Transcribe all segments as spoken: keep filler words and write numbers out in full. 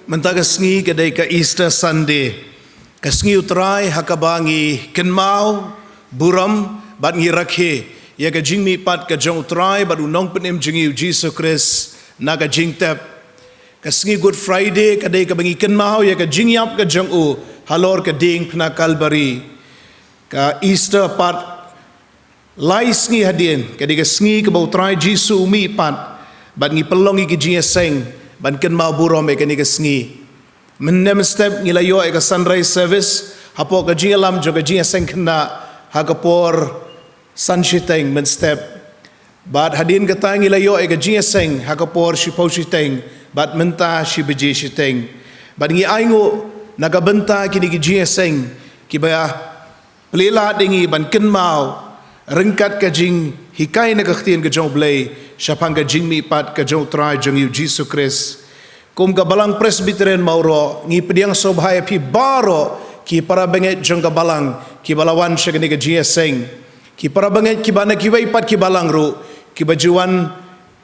Mynta ka sngi ka dei ka Easter Sunday. Ka sngi U Trai ha kaba ngi kynmaw, burom, bad ngi rakhe ïa ka jingmihpat ka jong U Trai bad U Nongpynim jong ngi U Jisu Khrist na ka jingtep. Ka sngi Good Friday ka dei kaba ngi kynmaw ïa ka jingïap ka jong u halor ka diengphna Kalbari. Ka Easter pat lai sngi hadien, ka dei ka sngi kaba U Trai Jisu u mihpat, bad ngi pynlong ïa ki jingïaseng ban kynmaw burom ïa kane ka sngi. Mynne mynstep ngi la ïoh ïa ka Sunrise Service hapoh ka jingïalam jong ka jingïaseng khynnah ha ka por san shiteng mynstep. Bad hadien kata ngi la ïoh ïa ka jingïaseng ha ka por shiphew shiteng bad mynta shi baje shiteng. Bad ngi ainguh na ka bynta kine ki jingïaseng kiba plie lad ïa ngi ban kynmaw ryngkat ka jinghikai na ka ktien ka jong U Blei shaphang ka jingmihpat ka jong U Trai jong ngi U Jisu Khrist. Kum ka Balang Presbyterian Mawroh, ngi pdiang sngewbha ïa phi baroh ki para bangeit jong ka balang kiba la wan sha kane ka jingïaseng. Ki para bangeit kiba na kiwei pat ki balang ruh kiba ju wan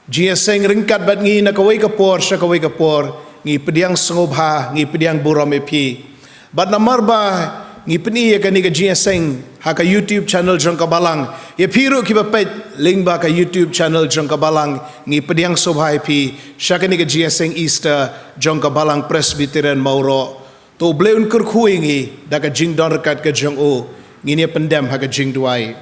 jingïaseng ryngkat bad ngi na kawei ka por sha kawei ka por, ngi pdiang sngewbha, ngi pdiang burom ïa phi. Bad namar ba ngi pyni ïa kane ka jingïaseng ha ka YouTube channel jong ka balang, ïa phi ruh kiba peit lyngba ka YouTube channel jong ka balang, ngi pdiang sngewbha ïa phi sha kane ka jingïaseng Easter jong ka Balang Presbyterian Mawroh. To U Blei un kyrkhu ïa ngi da ka jingdon ryngkat ka jong u. Ngin ïa pyndem ha ka jingduwai.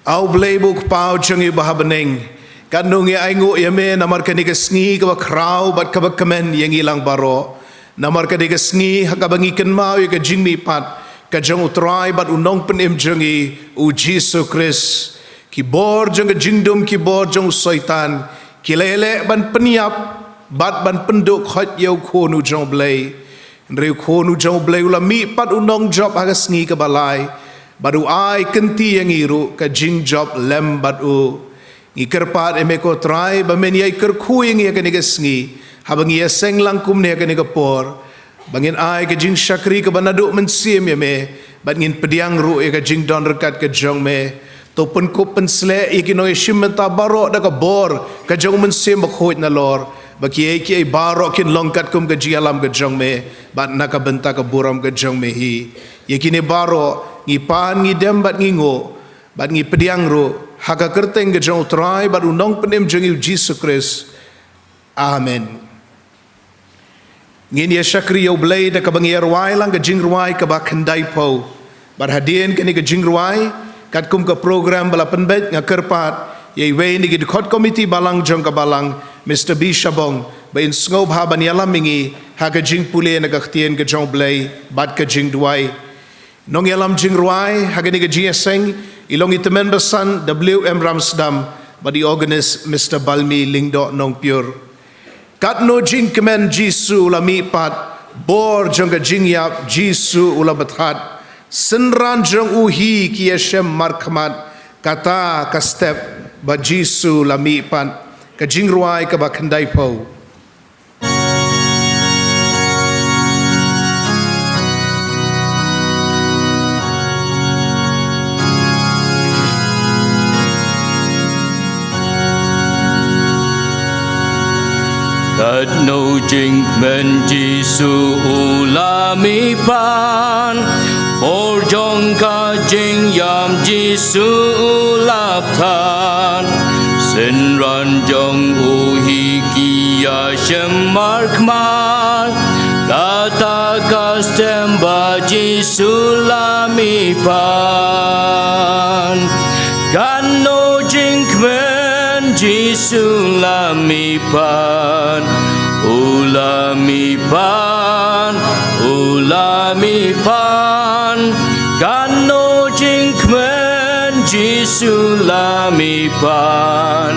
A U Blei ba U Kpa jong ngi uba ha bneng, katno ngi ainguh ïa me namar kane ka sngi kaba khraw bad kaba kmen ïa ngi lang baroh. Namar kane ka sngi ha kaba ngi kynmaw ïa ka jingmihpat ka jong U Trai bad U Nongpynim jong ngi U Jisu Khrist. Ki bor jong ka jingdum, ki bor jong u Soitan ki la ïaleh ban pynïap bad ban pynduh khoit ïa U Khun u jong U Blei. Hynrei U Khun u jong U Blei u la mihpat, u nongjop ha ka sngi kaba lai, bad u ai kynti ïa ngi ruh ka jingjop lem bad u. Ngi kyrpad ïa me ko Trai ba men ïai kyrkhu ïa ngi ha kane ka sngi, haba ngi ïaseng lang kumne ha kane ka por, ba ngin ai ka jingshakri kaba naduh mynsiem ïa me, bad ngin pdiang ruh ïa ka jingdon ryngkat ka jong me. To pynkup pynsleh ïa ki nongïashim bynta baroh da ka bor ka jong U Mynsiem Bakhuid nalor, ba kiei kiei baroh kin long katkum ka jingïalam ka jong me bad na ka bynta ka burom ka jong me hi. Ïa kine baroh ngi pan, ngi dem bad ngi nguh bad ngi pdiang ruh ha ka kyrteng ka jong U Trai bad U Nongpynim jong ngi U Jisu Khrist. Amen. Ngin ïa shakri ïa U Blei da kaba ngi ïa rwai lang ka jingrwai kaba khyndaiphew. Bad hadien kane ka jingrwai, katkum ka program ba la pynbeit, nga kyrpad ïa iwei na ki dkhot komiti balang jong ka balang, Mister B. Shabong, ba in sngewbha ban ïalam ïa ngi ha ka jingpule na ka ktien ka jong U Blei bad ka jingduwai. Nongïalam jingrwai ha kane ka jingïaseng i long i Tymmen Basan W. M. Ramsdam bad i organist Mister Balmi Lyngdoh Nongpyur. Katno jingkmen Jisu u la mihpat, bor jong ka jingïap Jisu u la bthad, synran jong u hi ki ïashem markhmat, kata ka step ba Jisu u la mihpat. Ka jingrwai kaba khyndaiphew. Katno jingkmen Jisu u la mihpat, bor jong ka jingïap Jisu u la bthad, synran jong u hi ki ïashem markhmat, kata ka step ba Jisu la mihpat. Katno jingkmen Jisu la mihpat, u la mihpat, u la mihpat. Katno jingkmen Jisu la mihpat,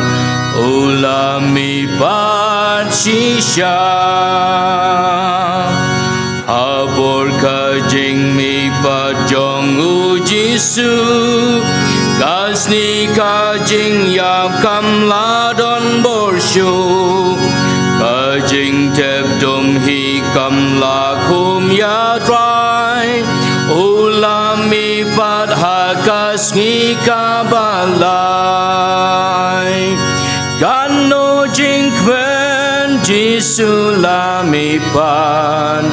u la mihpat shisha. Ha bor ka jingmihpat jong u Jisu, ka sngi ka jingïap kam la don bor shuh, ka jingtep dum hi kam la khum ïa Trai, u la mihpat ha ka sngi kaba lai. Katno jingkmen Jisu la mih pan,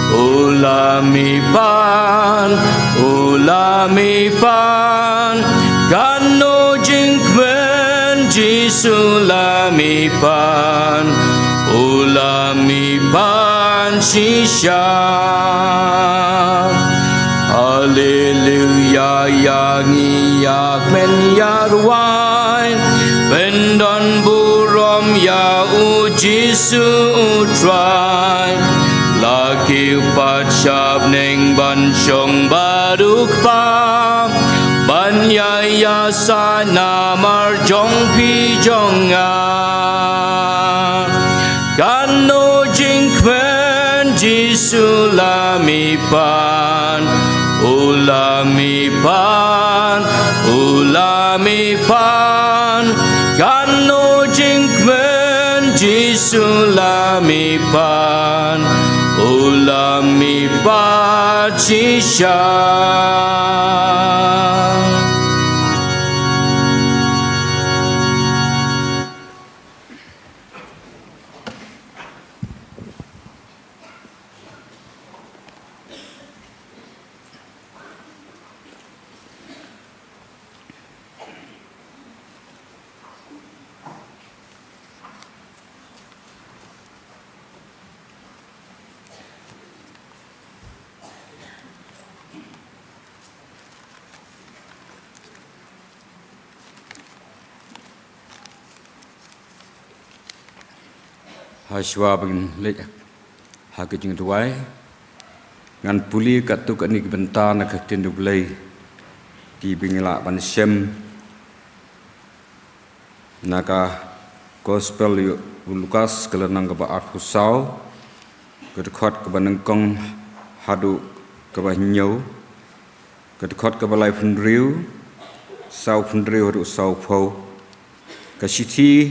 u la mih pan, u la mih pan. Katno jingkmen, Jisu la mih pan, u la mih pan shisha. Haleluya, ïa ngi ïa kmen ïa rwai, pyndon burom ïa u Jisu u Trai. La kiew pat sha bneng ban shong bad u Kpa, ban ïa ïasaid namar jong phi jong nga. Katno jingkmen, Jisu la mih pan, u la mih pan, u la mih pan. Katno jingkmen, Jisu la mih pan, u la mih pat shisha. Ha shuwa ban leit ha ka jingduwai, ngan pule katto katne ki bynta na ka ktien U Blei kiba ngi lah ban shem na ka Gospel u Lukas, ka lynnong kaba arphew saw, ka dkhot kaba nyngkong haduh kaba hynñiew, ka dkhot kaba laiphew hynriew, sawphew hynriew haduh sawphew. Ka shithi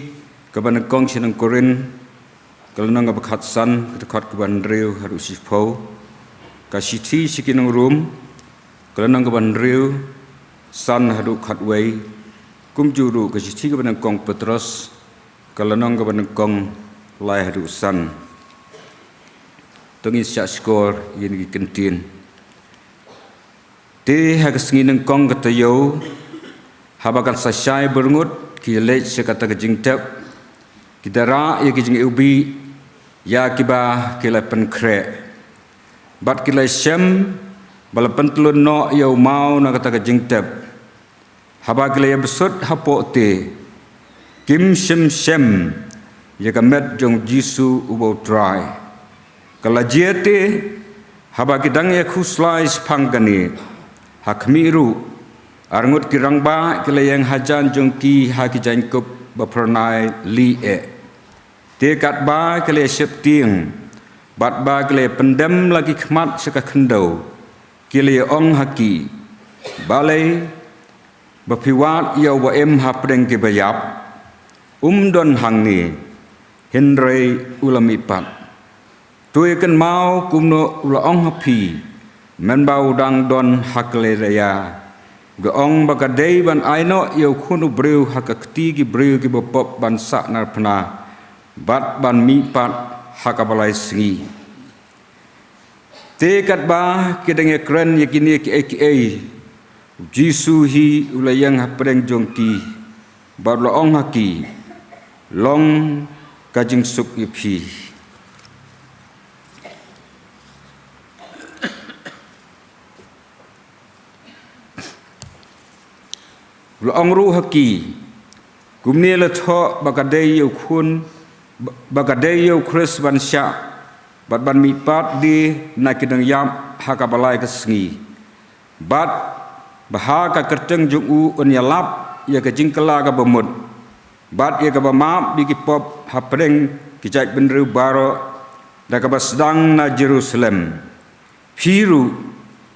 kaba nyngkong sha ki nong Korinth, ka lynnong kaba khatsan, ka dkhot kaba hynriew haduh shiphew. Ka shithi sha ki nong Rom, ka lynnong kaba hynriew, san haduh khatwei. Kumjuh ruh ka shithi kaba nyngkong Petros, ka lynnong kaba nyngkong, lai haduh san. To ngin shah shkor ïa kine ki kyntien. Te ha ka sngi nyngkong ka taïew, haba kan sa shai byrngut, ki leit sha kata ka jingtep, ki da rah ïa ki jingiwbih ïa kiba ki la pynkhreh, bad ki la shem ba la pyntlun noh ïa u maw na kata ka jingtep. Haba ki la ïabsut hapoh te, kim shym shem ïa ka met jong u Jisu uba u Trai. Ka la jia te, haba ki dang ïakhuslai shaphang kane, ha khmih ruh arngut ki rangbah ki la ïeng hajan jong ki ha ki jaiñkup ba phyrnai lieh. Te katba ki la ïasheptieng bad ba ki la ïapyndem la ki khmat sha ka khyndew, ki la ïa-ong ha ki, balei ba phi wad ïa uba im hapdeng kiba ïap? Um don hangne, hynrei u la mihpat. To ïa kynmaw kumno u la ong ha phi, mynba u dang don ha khlei raya, u da ong ba ka dei ban ai noh ïa u Khun u briew ha ka kti ki briew kiba pop ban sah narphna bad ban mihpat ha kaba lai sngi. Te katba ki dang ïakren ïa kine kiei kiei, u Jisu hi u la ïeng hapdeng jong ki bad u la ong ha ki, long ka jingsuk ïa phi. U la ong ruh ha ki, kumne la thoh ba ka dei ïa u Khun, ba ka dei ïa u Khrist ban shah bad ban mihpat de na ki nongïap ha kaba lai ka sngi, bad ba ha ka kyrteng jong u un ïalap ïa ka jingkylla kaba mut bad ïa kaba map ïa ki pop hapdeng ki jaitbynriew baroh da kaba sdang na Jerusalem. Phi ruh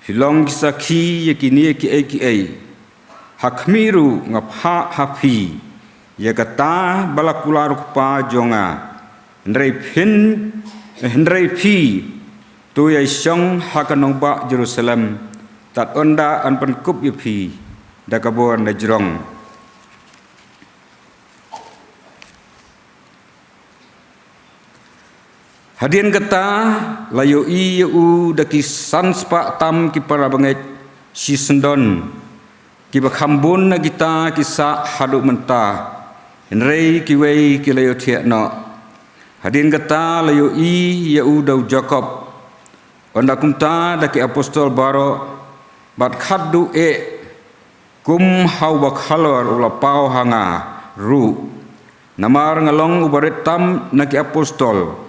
phi long ki sakhi ïa kine kiei kiei. Ha khmih ruh nga phah ha phi ïa kata ba la kular u Kpa jong nga. Hynrei phin, hynrei phi, to ïai shong ha ka nongbah Jerusalem, tad ynda yn pynkup ïa phi da ka bor na jrong. Hadien kata la ïohi ïa u da ki san spah tam ki para bangeit shisyndon, kiba kham bun na kita ki sah haduh mynta, hynrei kiwei ki la ïohthiah noh. Hadien kata la ïohi ïa u da u Jakob, ynda kumta da ki apostol baroh, bad khatduh eh kum ha uba khalor u la paw ha nga ruh. Namar nga long uba rit tam na ki apostol,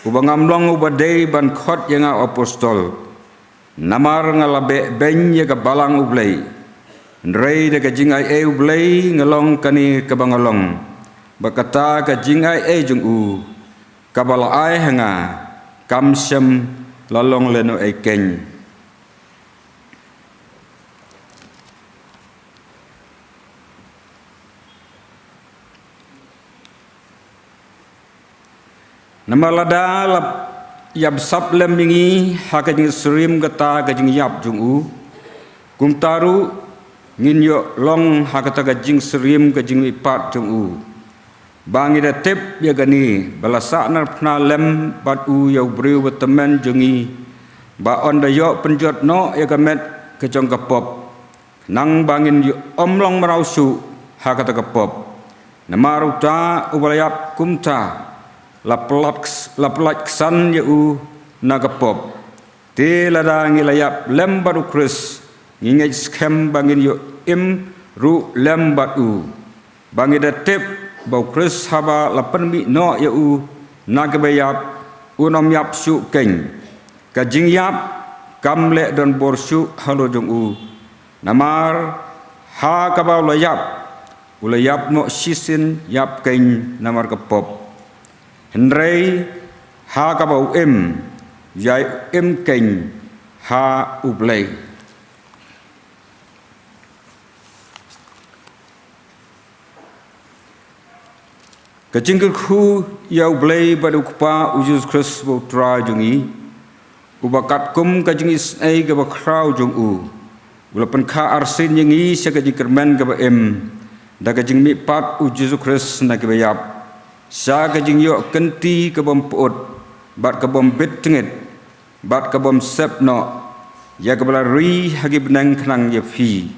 uba ngam long uba dei ban khot ïa nga u apostol. Namar nga la beh beiñ ïa ka balang U Blei, hynrei da ka jingai ei U Blei nga long kane kaba nga long. Bad kata ka jingai ei jong u kaba la ai ha nga, kam shym la long lehnohei keiñ. Namar lada la ïap sap lem ïa ngi ha ka jingsyriem kata ka jingïap jong u, kumta ruh ngin ïoh long ha kata ka jingsyriem ka jingmihpat jong u. Ba ngi da tip ïa kane, ba la sahnarphna lem bad u ïa u briew ba tymmen jong ngi, ba un da ïoh pynjot noh ïa ka met ka jong ka pop, khnang ba ngin ym long mraw shuh ha kata ka pop. Namar uta uba la ïap kumta la pynlait, la pynlait ksan ïa u na ka pop. Te lada ngi la ïap lem bad U Khrist, ngi ngeit skhem ba ngin ïoh im ruh lem bad u. Ba ngi da tip ba U Khrist haba la pynmih noh ïa u na kiba ïap, un ym ïap shuh keiñ. Ka jingïap kam leh don bor shuh halor jong u. Namar ha kaba u la ïap, u la ïap noh shisien ïap keiñ namar ka pop. Hynrei ha kaba u im, u ïai im keiñ ha U Blei. Ka jingkyrkhu ïa U Blei bad U Kpa U Jisu Khrist uba U Trai jong ngi, uba katkum ka jingisynei kaba khraw jong u, u la pynkha arsien ïa ngi sha ka jingkyrmen kaba im da ka jingmihpat U Jisu Khrist na kiba ïap, sha ka jingïoh kynti kaba ym pyut bad kaba ym bit tngit, bad kaba ym sep noh, ïa kaba la ri ha ki bneng khnang ïa phi,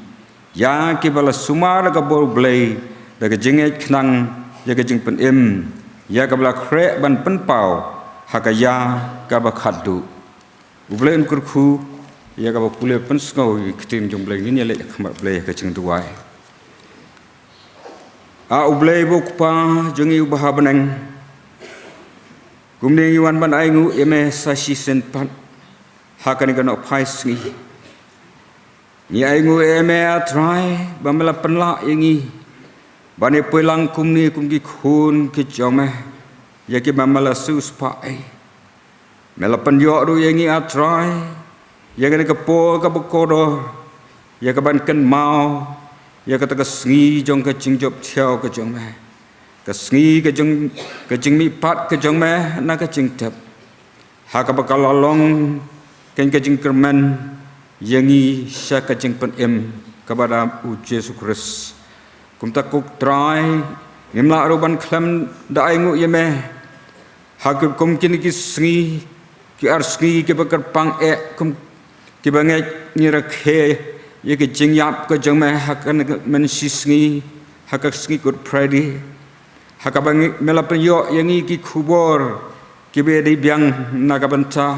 ïa kiba la sumar da ka bor U Blei da ka jingngeit khnang ïa ka jingpynim, ïa kaba la khreh ban pynpaw ha ka ïa kaba khatduh. U Blei un kyrkhu ïa kaba pule pynsngew ïa ka ktien jong U Blei. Ngin ïaleit ha khmat U Blei ha ka jingduwai. A U Blei uba U Kpa jong ngi uba ha bneng, kumne ngi wan ban ainguh ïa me sa shisien pat ha kane ka nohphai sngi. Ngi ainguh ïa me, A Trai, ba me la pynlah ïa ngi ban ïa poi lang kumne kum ki khun ki jong me, ïa kiba me la siewspah ei. Me la pynïoh ruh ïa ngi, A Trai, ïa kane ka por kaba kordor, ïa kaban kynmaw ïa kata ka sngi jong ka jingjop thiaw ka jong me, ka sngi ka jong, ka jingmihpat ka jong me na ka jingtep, ha kaba ka la long keiñ ka jingkyrmen ïa ngi sha ka jingpynim kaba da U Jisu Khrist. Kumta ko Trai, ngim lah ruh ban khlem da ainguh ïa me ha ki, kum kine ki sngi, ki ar sngi kiba kyrpang eh, kum kiba ngeit ngi rakhe ïa ka jingïap ka jong me ha kane ka mynshisngi, ha ka sngi Good Friday, ha kaba ngi, me la pynïoh ïa ngi ki khubor kiba dei biang na ka bynta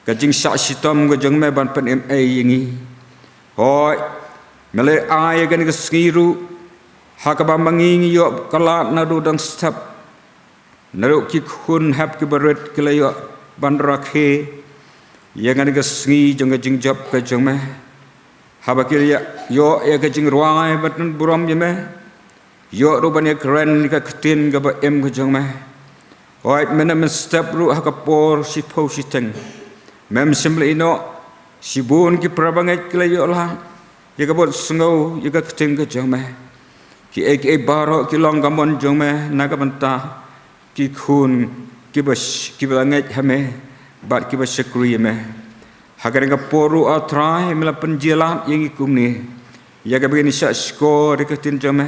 ka jingshah shitom ka jong me ban pynim ei ïa ngi. Hooid, me la ai ïa kane ka sngi ruh ha kaba ma ngi ngi ïoh ka lad naduh dang step, naduh ki khun hep kiba rit ki la ïoh ban rakhe ïa kane ka sngi jong ka jingjop ka jong me, haba ki la ïoh ïa ka jingrwai ban pynburom ïa me, ïoh ruh ban ïakren ïa ka ktien kaba im ka jong me. Hooid, mynne mynstep ruh ha ka por shiphew shiteng, mem shym la ïehnoh, shibun ki para bangeit ki la ïoh lad ïa ka bot sngew ïa ka ktien ka jong me. Kiei kiei baroh ki long ka mon jong me na ka bynta ki khun kiba sh-, kiba la ngeit ha me bad kiba shakri ïa me. Ha kane ka por ruh, A Trai, me la pynjia lad ïa ngi kumne, ïa kaba ngin ïa shah shkor ïa ka ktien jong me.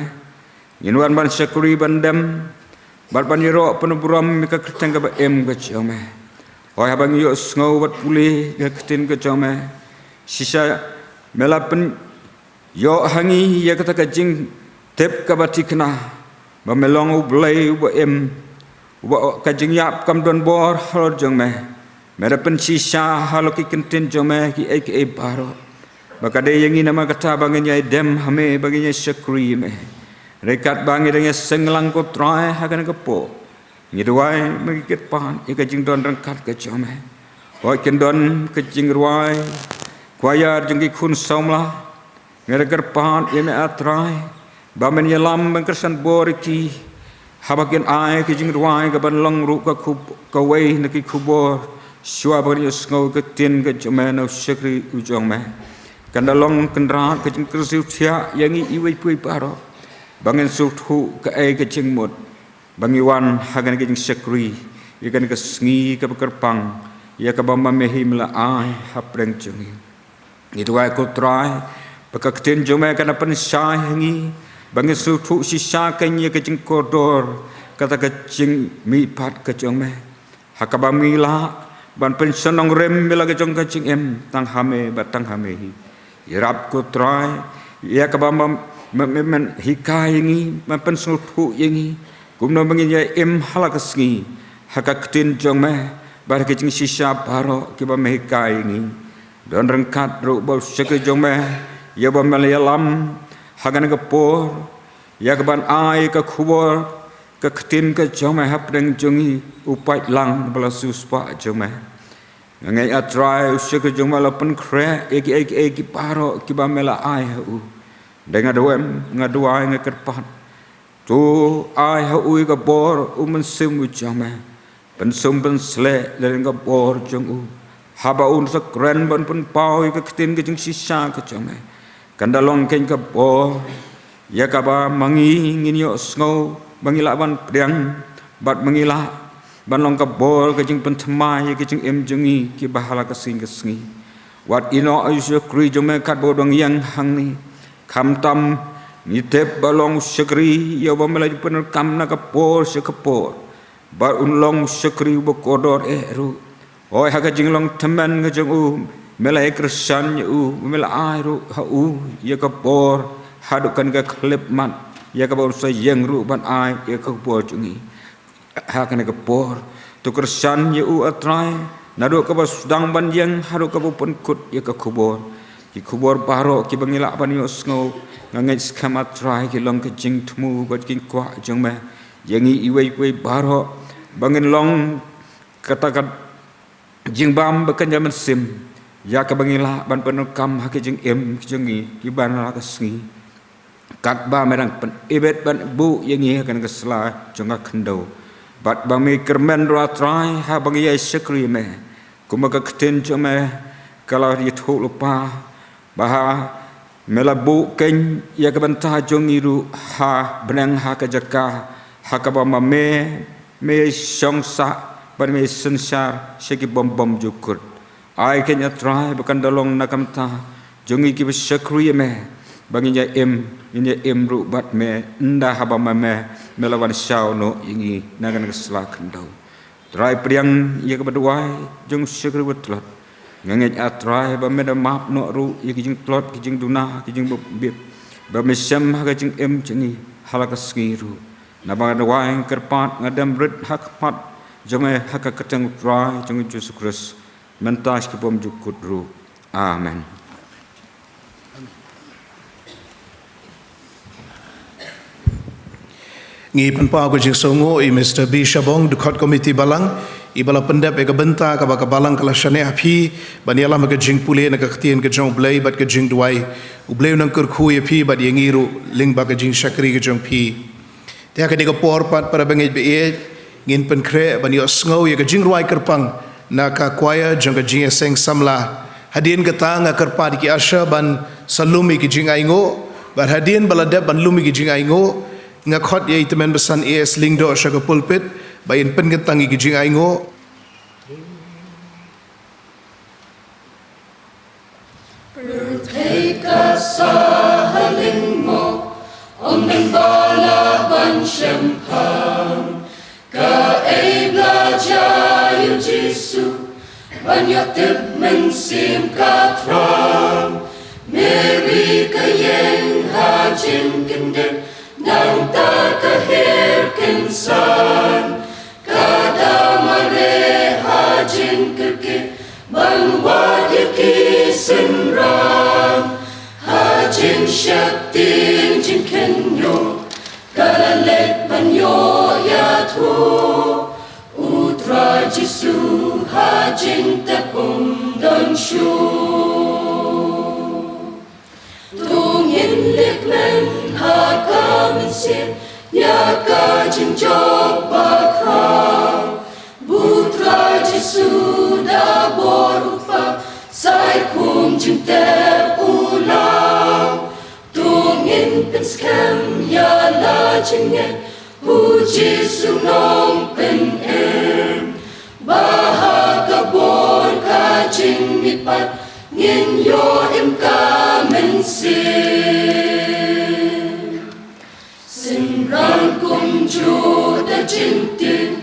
Ngin wan ban shakri ban dem Bad ban ïaroh pynburom ïa ka kyrteng kaba im ka jong me. Hooid, haba ngi ïohsngew bad pule ïa ka ktien ka jong me, shisha me la pynïoh ha ngi ïa kata ka jingtip kaba thikna ba me long U Blei uba im, uba ka jingïap kam don bor halor jong me. Me da pynshisha halor ki ktien jong me kiei kiei baroh. Ba ka dei ïa ngi namar kata ba ngin ïai dem ha me, ba ngin ïai shakri ïa me. Ryngkat ba ngi dang ïaseng lang, ko Trai, ha kane ka por, ngi duwai ba ngi kyrpad ïa ka jingdon ryngkat ka jong me. Hooid, kin don ka jingrwai kwaya jong ki khun samla. Ngi da kyrpad ïa me, A Trai, ba men ïalam, men kyrshan bor ïa ki, haba kin ai ka jingrwai kaban long ruh ka khub-, kawei na ki khubor shuwa ba ngin ïohsngew ka ktien ka jong me na u shakri u jong me. Kan da long kynrad ka jingkyrsiew thiah ïa ngi iwei pa iwei baroh, ba ngin sngewthuh kaei ka jingmut ba ngi wan ha kane ka jingshakri ïa kane ka sngi kaba kyrpang, ïa kaba ma me hi me la ai hapdeng jong ngi. Ngi duwai, ko Trai, ba ka ktien jong me kan da pynshai ha ngi ba ngin sngewthuh shisha kein ïa ka jingkordor, kata ka jingmihpat ka jong me, ha kaba ngi lah ban pynshong nongrim ïa la ka jong ka jingim tang ha me bad tang ha me hi. Ïarap, ko Trai, ïa kaba ma, ma, ma, men hikai ïa ngi, men pynsngewthuh ïa ngi kumno ba ngin ïa im ha la ka sngi ha ka ktien jong me bad ha ka jingshisha baroh kiba me hikai ïa ngi. Don ryngkat ruh bad u shakri jong me, ïa uba me la ïalam ha kane ka por, ïa kaban ai ka khubor, ka ktien ka jong me hapdeng jong ngi, u paidlang ba la siewspah jong me. Nga ngeit, A Trai, u shakri jong me la pynkhreh ïa kiei kiei ki baroh kiba me la ai ha u. Dei nga duwai, nga duwai, nga kyrpad, to ai ha u ïa ka bor u Mynsiem u jong me, pynsum pynsleh lem ka bor jong u, haba un sa kren ban pynpaw ïa ka ktien ka jingshisha ka jong me. Kan da long kein ka bor ïa kaba ma ngi ngin ïohsngew, ba ngi lah ban pdiang, bad ba ngi lah ban long ka bor ka jingpynthymmai ïa ka jingim jong ngi kiba ha la ka sngi ka sngi. Wat ïehnoh ïa u shakri jong me katba u dang ïeng hangne. Khamtam ngi tip ba long u shakri ïa uba me la ju pyndonkam na ka por sha ka por, bad un long u shakri uba kordor eh ruh. Hooid, ha ka jinglong tymmen ka jong u, me la ïa kyrshan ïa u, me la ai ruh ha u ïa ka bor haduh kane ka khyllipmat, ïa kaba un sa ïeng ruh ban ai ïa ka bor jong ngi ha kane ka por. To kyrshan ïa u, A Trai, naduh kaba sdang ban ïeng haduh kaba u pynkut ïa ka khubor. Ki khubor baroh kiba ngi lah ban ïohsngew, nga ngeit skhem, A Trai, ki long ka jingthmu bad ki jingkwah jong me ïa ngi iwei pa iwei baroh, ba ngin long kata ka jingbam ba kynja mynsiem ïa kaba ngi lah ban pyndonkam ha ka jingim ka jong ngi kiba na la ka sngi. Katba me dang pynibit ban buh ïa ngi ha kane ka sla jong ka khyndew, bad ba me kyrmen ruh, A Trai, haba ngi ïai shakri ïa me, kumba ka ktien jong me ka la ïathuh lypa, ba ha me la buh kein ïa ka bynta jong ngi ruh ha bneng, ha ka jaka ha kaba ma me, me ïai shong sah bad me ïai synshar sha ki bym bymjukut. Ai kein, A Trai, ba kan da long na ka bynta jong ngi kiba shakri ïa me, ba ngin ïa im, ngin ïa im ruh bad me ynda haba ma me, me la wan shaw noh ïa ngi na kane ka sla khyndew. Trai, pdiang ïa kaba duwai jong u shakri ba tlot. Nga ngeit, A Trai, ba me da map noh ruh ïa ki jingtlot, ki jingduna, ki jingbymbieit ba me shem ha ka jingim jong ngi ha la ka sngi ruh. Naba nga duwai, nga kyrpad, nga dem rit ha khmat jong me ha ka kyrteng u Trai jong ngi Jisu Khrist, mynta sha ki bymjukut ruh. Amen. Ngi pynpaw ka jingsngewnguh ïa Mister B Shabong, dkhot komiti balang, iba la pyndep ïa ka bynta kaba ka balang ka la shaniah ha phi ban ïalam ha ka jingpule na ka ktien ka jong U Blei bad ka jingduwai. U Blei un nang kyrkhu ïa phi bad ïa ngi ruh lyngba ka jingshakri ka jong phi. Te ha kane ka por pat, para bangeit ba ïeit, ngin pynkhreh ban ïohsngew ïa ka jingrwai kyrpang na ka kwaya jong ka Jingïaseng Samla. Hadien kata, nga kyrpad ïa ki usher ban sa lum ïa ki jingainguh. Bad hadien ba la dep ban lum ïa ki jingainguh, nga khot ïa i Tymmen Basan A S Lyngdoh sha ka pulpit ba in pynkyntang ïa ki jingainguh. Pyrthei ka sah ha lyngngor, ym don ba lah ban shemphang. Ban ïa tip mynsiem ka thrang, Mary ka ïeng ha jingkyndit, nangta ka her kynsan. Ka da mareh ha jingkyrkieh, ban wad ïa ki synran. Ha jingsheptieng jingkhynñiuh, ka la leit ban ïoh ïathuh. U Trai Jisu ha jingtep um don shuh. To ngin leh kmen ha ka mynsiem, ïa ka jingjop bakhraw. Ba u Trai Jisu da bor u Kpa, sa ïakhun jingtep u law. To ngin pynskhem ïa la jingngeit, u Jisu Nongpynim. Ba ha ka bor ka jingmihpat, ngin ïoh im ka mynsiem. Synran kumjuh da jingtieng,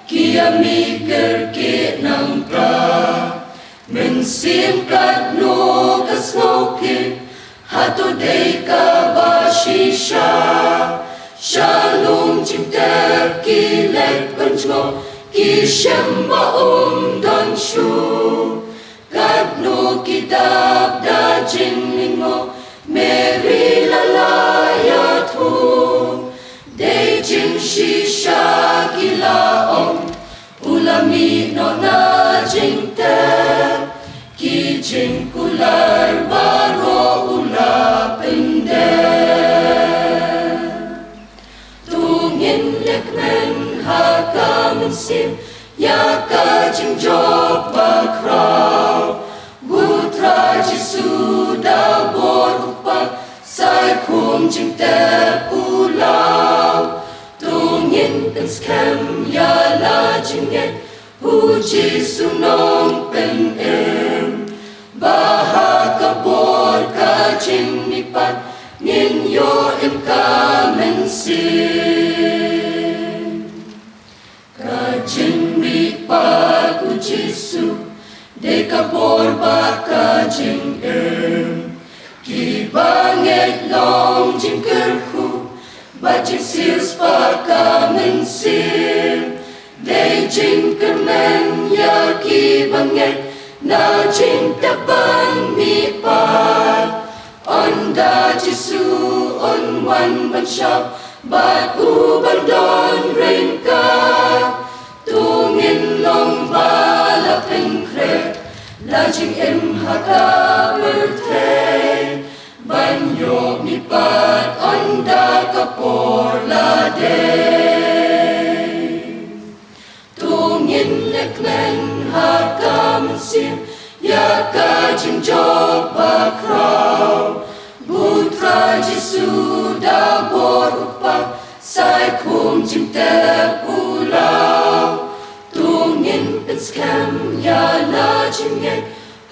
ki ïa mih kyrkieh nangta. Mynsiem katno ka sngewkhieh, hato dei kaba shisha. Sha lum jingtep ki leit ban jngoh, ki shem ba um don shuh. Katno ki dap da jinglyngngoh, Mary la la ïathuh. Dei jingshisha ki la ong, u la mih noh na jingtep. Ki jingkular baroh u la pyndep. To ngin leh kmen ha ka mynsiem, ïa ka jingjop bakhraw. Ba u Trai Jisu da bor u Kpa, sa ïakhun jingtep u law. To ngin pynskhem ïa la jingngeit, u Jisu Nongpynim. Ba ha ka bor ka jingmihpat, ngin ïoh im ka mynsiem. Ka jingmihpat u Jisu, dei ka bor bad ka jingim. Kiba ngeit long jingkyrkhu, bad jingsiewspah ka mynsiem. Dei jingkyrmen ïa kiba ngeit, na jingtep ban mihpat. Ynda Jisu un wan ban shah, bad u ban don ryngkat. To ngin long ba la pynkhreh, la jingim ha ka pyrthei. Ban ïoh mihpat ynda ka por la dei. To ngin leh kmen ha ka mynsiem, ïa ka jingjop bakhraw. Ba u Trai Jisu da bor u Kpa, sa ïakhun jingtep u law. To ngin pynskhem ïa la jingngeit,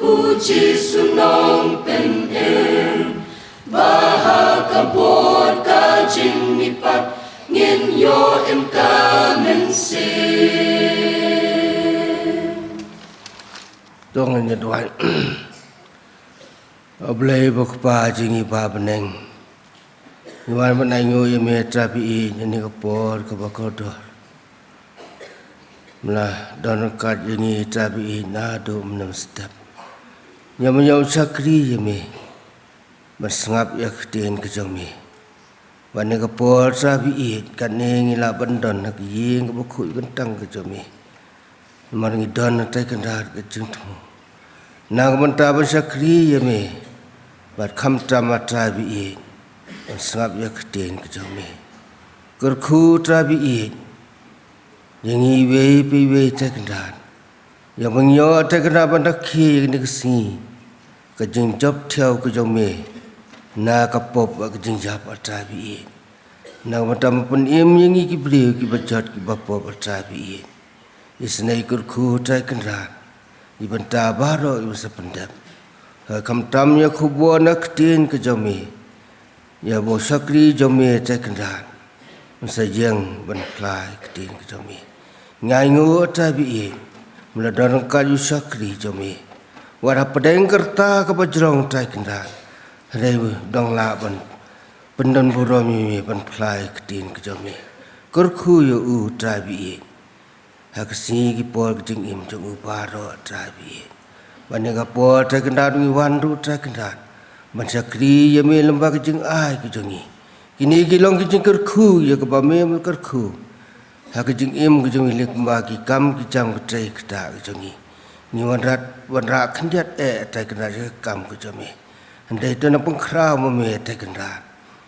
u Jisu Nongpynim. Ba ha ka bor ka jingmihpat, ngin ïoh im ka mynsiem. To ngin ïa duwai. A Blei ba Kpa jong ngi ba ha bneng, ngi wan ban ainguh ïa me Trai ba ïeit, ïa kane ka por kaba kordor. Me la don ryngkat ïa ngi Trai ba ïeit naduh mynne mynstep. Ngi ïa ban ïoh shakri ïa me, ban sngap ïa ka ktien ka jong me. Bad ha kane ka por Trai ba ïeit, katne ngi lah ban don ha ka ïing kaba khuid kyntang ka jong me. Namar ngi don ha Trai Kynrad ka jingthmu, na ka bynta ban shakri ïa me. Bad khamtam Trai ba ïeit, ban sngap ïa ka ktien ka jong me. Kyrkhu Trai ba ïeit, ïa ngi iwei pa iwei Trai Kynrad. Ïa ban ïoh Trai Kynrad ban rakhe ïa kane ka sngi, ka jingjop thiaw ka jong me na ka pop bad ka jingïap Trai ba ïeit. Na ka bynta ban pynim ïa ngi ki briew kiba jot kiba pop Trai ba ïeit. Isynei kyrkhu Trai Kynrad, ïa bynta baroh ïa ba sa pyndep. Khamtam ïa khubor na ka ktien ka jong me. Ïa ba u shakri jong me Trai Kynrad, un sa ïeng ban khlaiñ ka ktien ka jong me. Ngi ainguh Trai ba ïeit, Me la don ryngkat ïa u shakri jong me. Wat ha pdeng ka rta kaba jrong, Trai Kynrad. Hynrei u dang lah ban pyndon burom ïa me ban phla ïa ka ktien ka jong me. Kyrkhu ïa u, Trai ba ïeit. Ha ka sngi ki por ka jingim jong u baroh, Trai ba ïeit. Ba ha kane ka por, Trai Kynrad, ngi wan ruh, Trai Kynrad, ban shakri ïa me lyngba ka jingai ka jong ngi. Kine ki long ki jingkyrkhu ïa kaba me me kyrkhu ha ka jingim ka jong ngi lyngba ki kam ki jam, ka trei ka ktah ka jong ngi. Ngi wanrah, wanrah khyndiat eh, Trai Kynrad, ïa ka kam ka jong me. Hynrei to nang pynkhraw ma me, Trai Kynrad,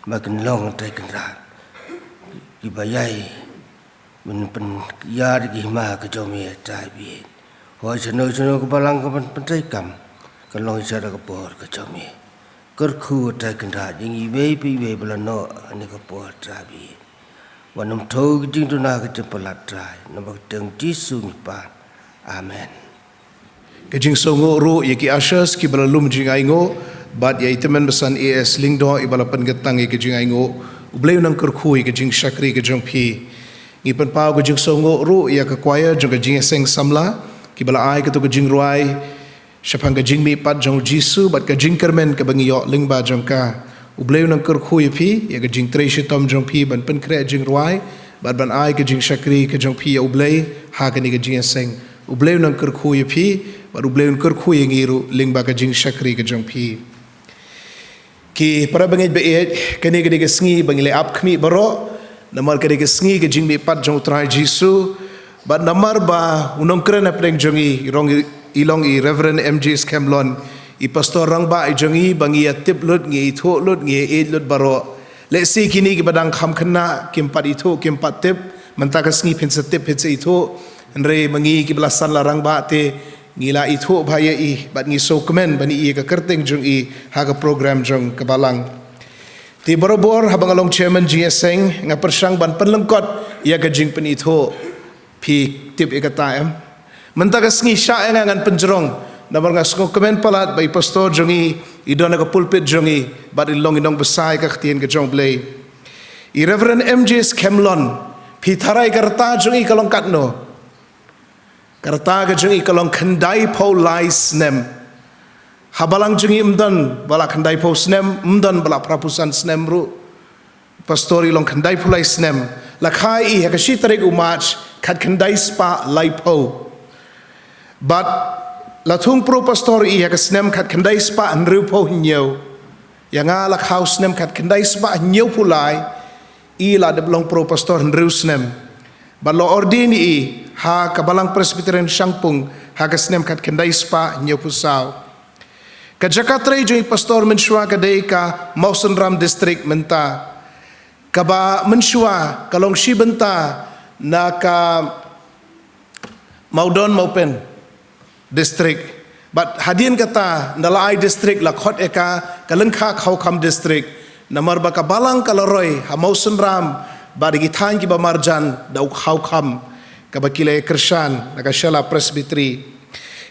ba kin long, Trai Kynrad, kiba ïai ban pynïar ïa ka hima ka jong me, Trai ba ïeit. Hooid, shano shano ka balang kaban pyntreikam, kan long sha ka bor ka jong me. Kyrkhu, Trai Kynrad, ïa ngi iwei pa iwei ba la noh ha kane ka por, Trai ba ïeit. Wat nym thew ïa ka jingduna ka jingpalat, Trai, namar ka kyrteng Jisu ngi pan. Amen. Ka jingsngewnguh ruh ïa ki ushers kiba la lum jingainguh, bad ïa i Tymmen Basan A S Lyngdoh iba la pynkyntang ïa ka jingainguh. U Blei un nang kyrkhu ïa ka jingshakri ka jong phi. Ngi pynpaw ka jingsngewnguh ruh ïa ka choir jong ka Jingïaseng Samla kiba la ai kato ka jingrwai shaphang ka jingmihpat jong u Jisu bad ka jingkyrmen kaba ngi ïoh lyngba jong ka. U Blei un nang kyrkhu ïa phi, ïa ka jingtrei shitom jong phi ban pynkhreh jingrwai bad ban ai ka jingshakri ka jong phi ïa U Blei ha kane ka jingïaseng. U Blei un nang kyrkhu ïa phi bad U Blei un kyrkhu ïa ngi ruh lyngba ka jingshakri ka jong phi. Ki para bangeit ba ïeit, kane ka dei ka sngi ba ngi la ap khmih baroh, namar ka dei ka sngi ka jingmihpat jong u Trai Jisu. Bad namar ba u nongkren hapdeng jong ngi i long i, i long i Reverend M J Skhem Lon, i pastor rangbah i jong ngi, ba ngi ïa tip lut, ngi ïa ithuh lut, ngi ïa ïeit lut baroh. Lehse kine kiba dang kham khynnah kim pat ithuh, kim pat tip. Mynta ka sngi phin sa tip, phin sa ithuh. Hynrei ma ngi kiba la san la rangbah te ngi la ithuh bha ïa i bad ngi sngewkmen ban ïohi ïa ka kyrteng jong i ha ka program jong ka balang. Te barabor haba nga long chairman jingïaseng, nga pyrshang ban pynlyngkot ïa ka jingpynithuh. Phi tip ïa kata, em? Mynta ka sngi shah ïa nga ngan pynjrong, namar nga sngewkmen palat ba i pastor jong i i don ha ka pulpit jong i bad i long i nongbsa ïa ka ktien ka jong U Blei. I Reverend M J Skhem Lon, phi tharai ka rta jong i ka long katno? Ka rta ka jong i ka long khyndaiphew lai snem. Ha balang jong i ym don ba la khyndaiphew snem, ym don ba la phraphew san snem ruh. Pastor i long khyndaiphew lai snem. La kha i ha ka shi tarik u March khatkhyndai spah laiphew. Bad la thung pro pastor i ha ka snem khatkhyndai spah hynriewphew hynñiew. Ïa nga la kha u snem khatkhyndai spah hynñiewphew lai, i la dep long pro pastor hynriew snem. Bad la ordain i ha ka Balang Presbyterian Shangpung ha ka snem khatkhyndai spah hynñiewphew saw. Ka jaka trei jong i pastor mynshuwa ka dei ka Mawsynram District mynta. Kaba mynshuwa ka long shi bynta na ka Mawdon Mawpen District. Bad hadien kata, ynda la ai district la khot ïa ka ka Lyngkha Khawkham District. Namar ba ka balang ka la roi ha Mawsynram bad ki thaiñ kiba marjan da u Khawkham, kaba ki la kyrshan na ka Shella Presbytery.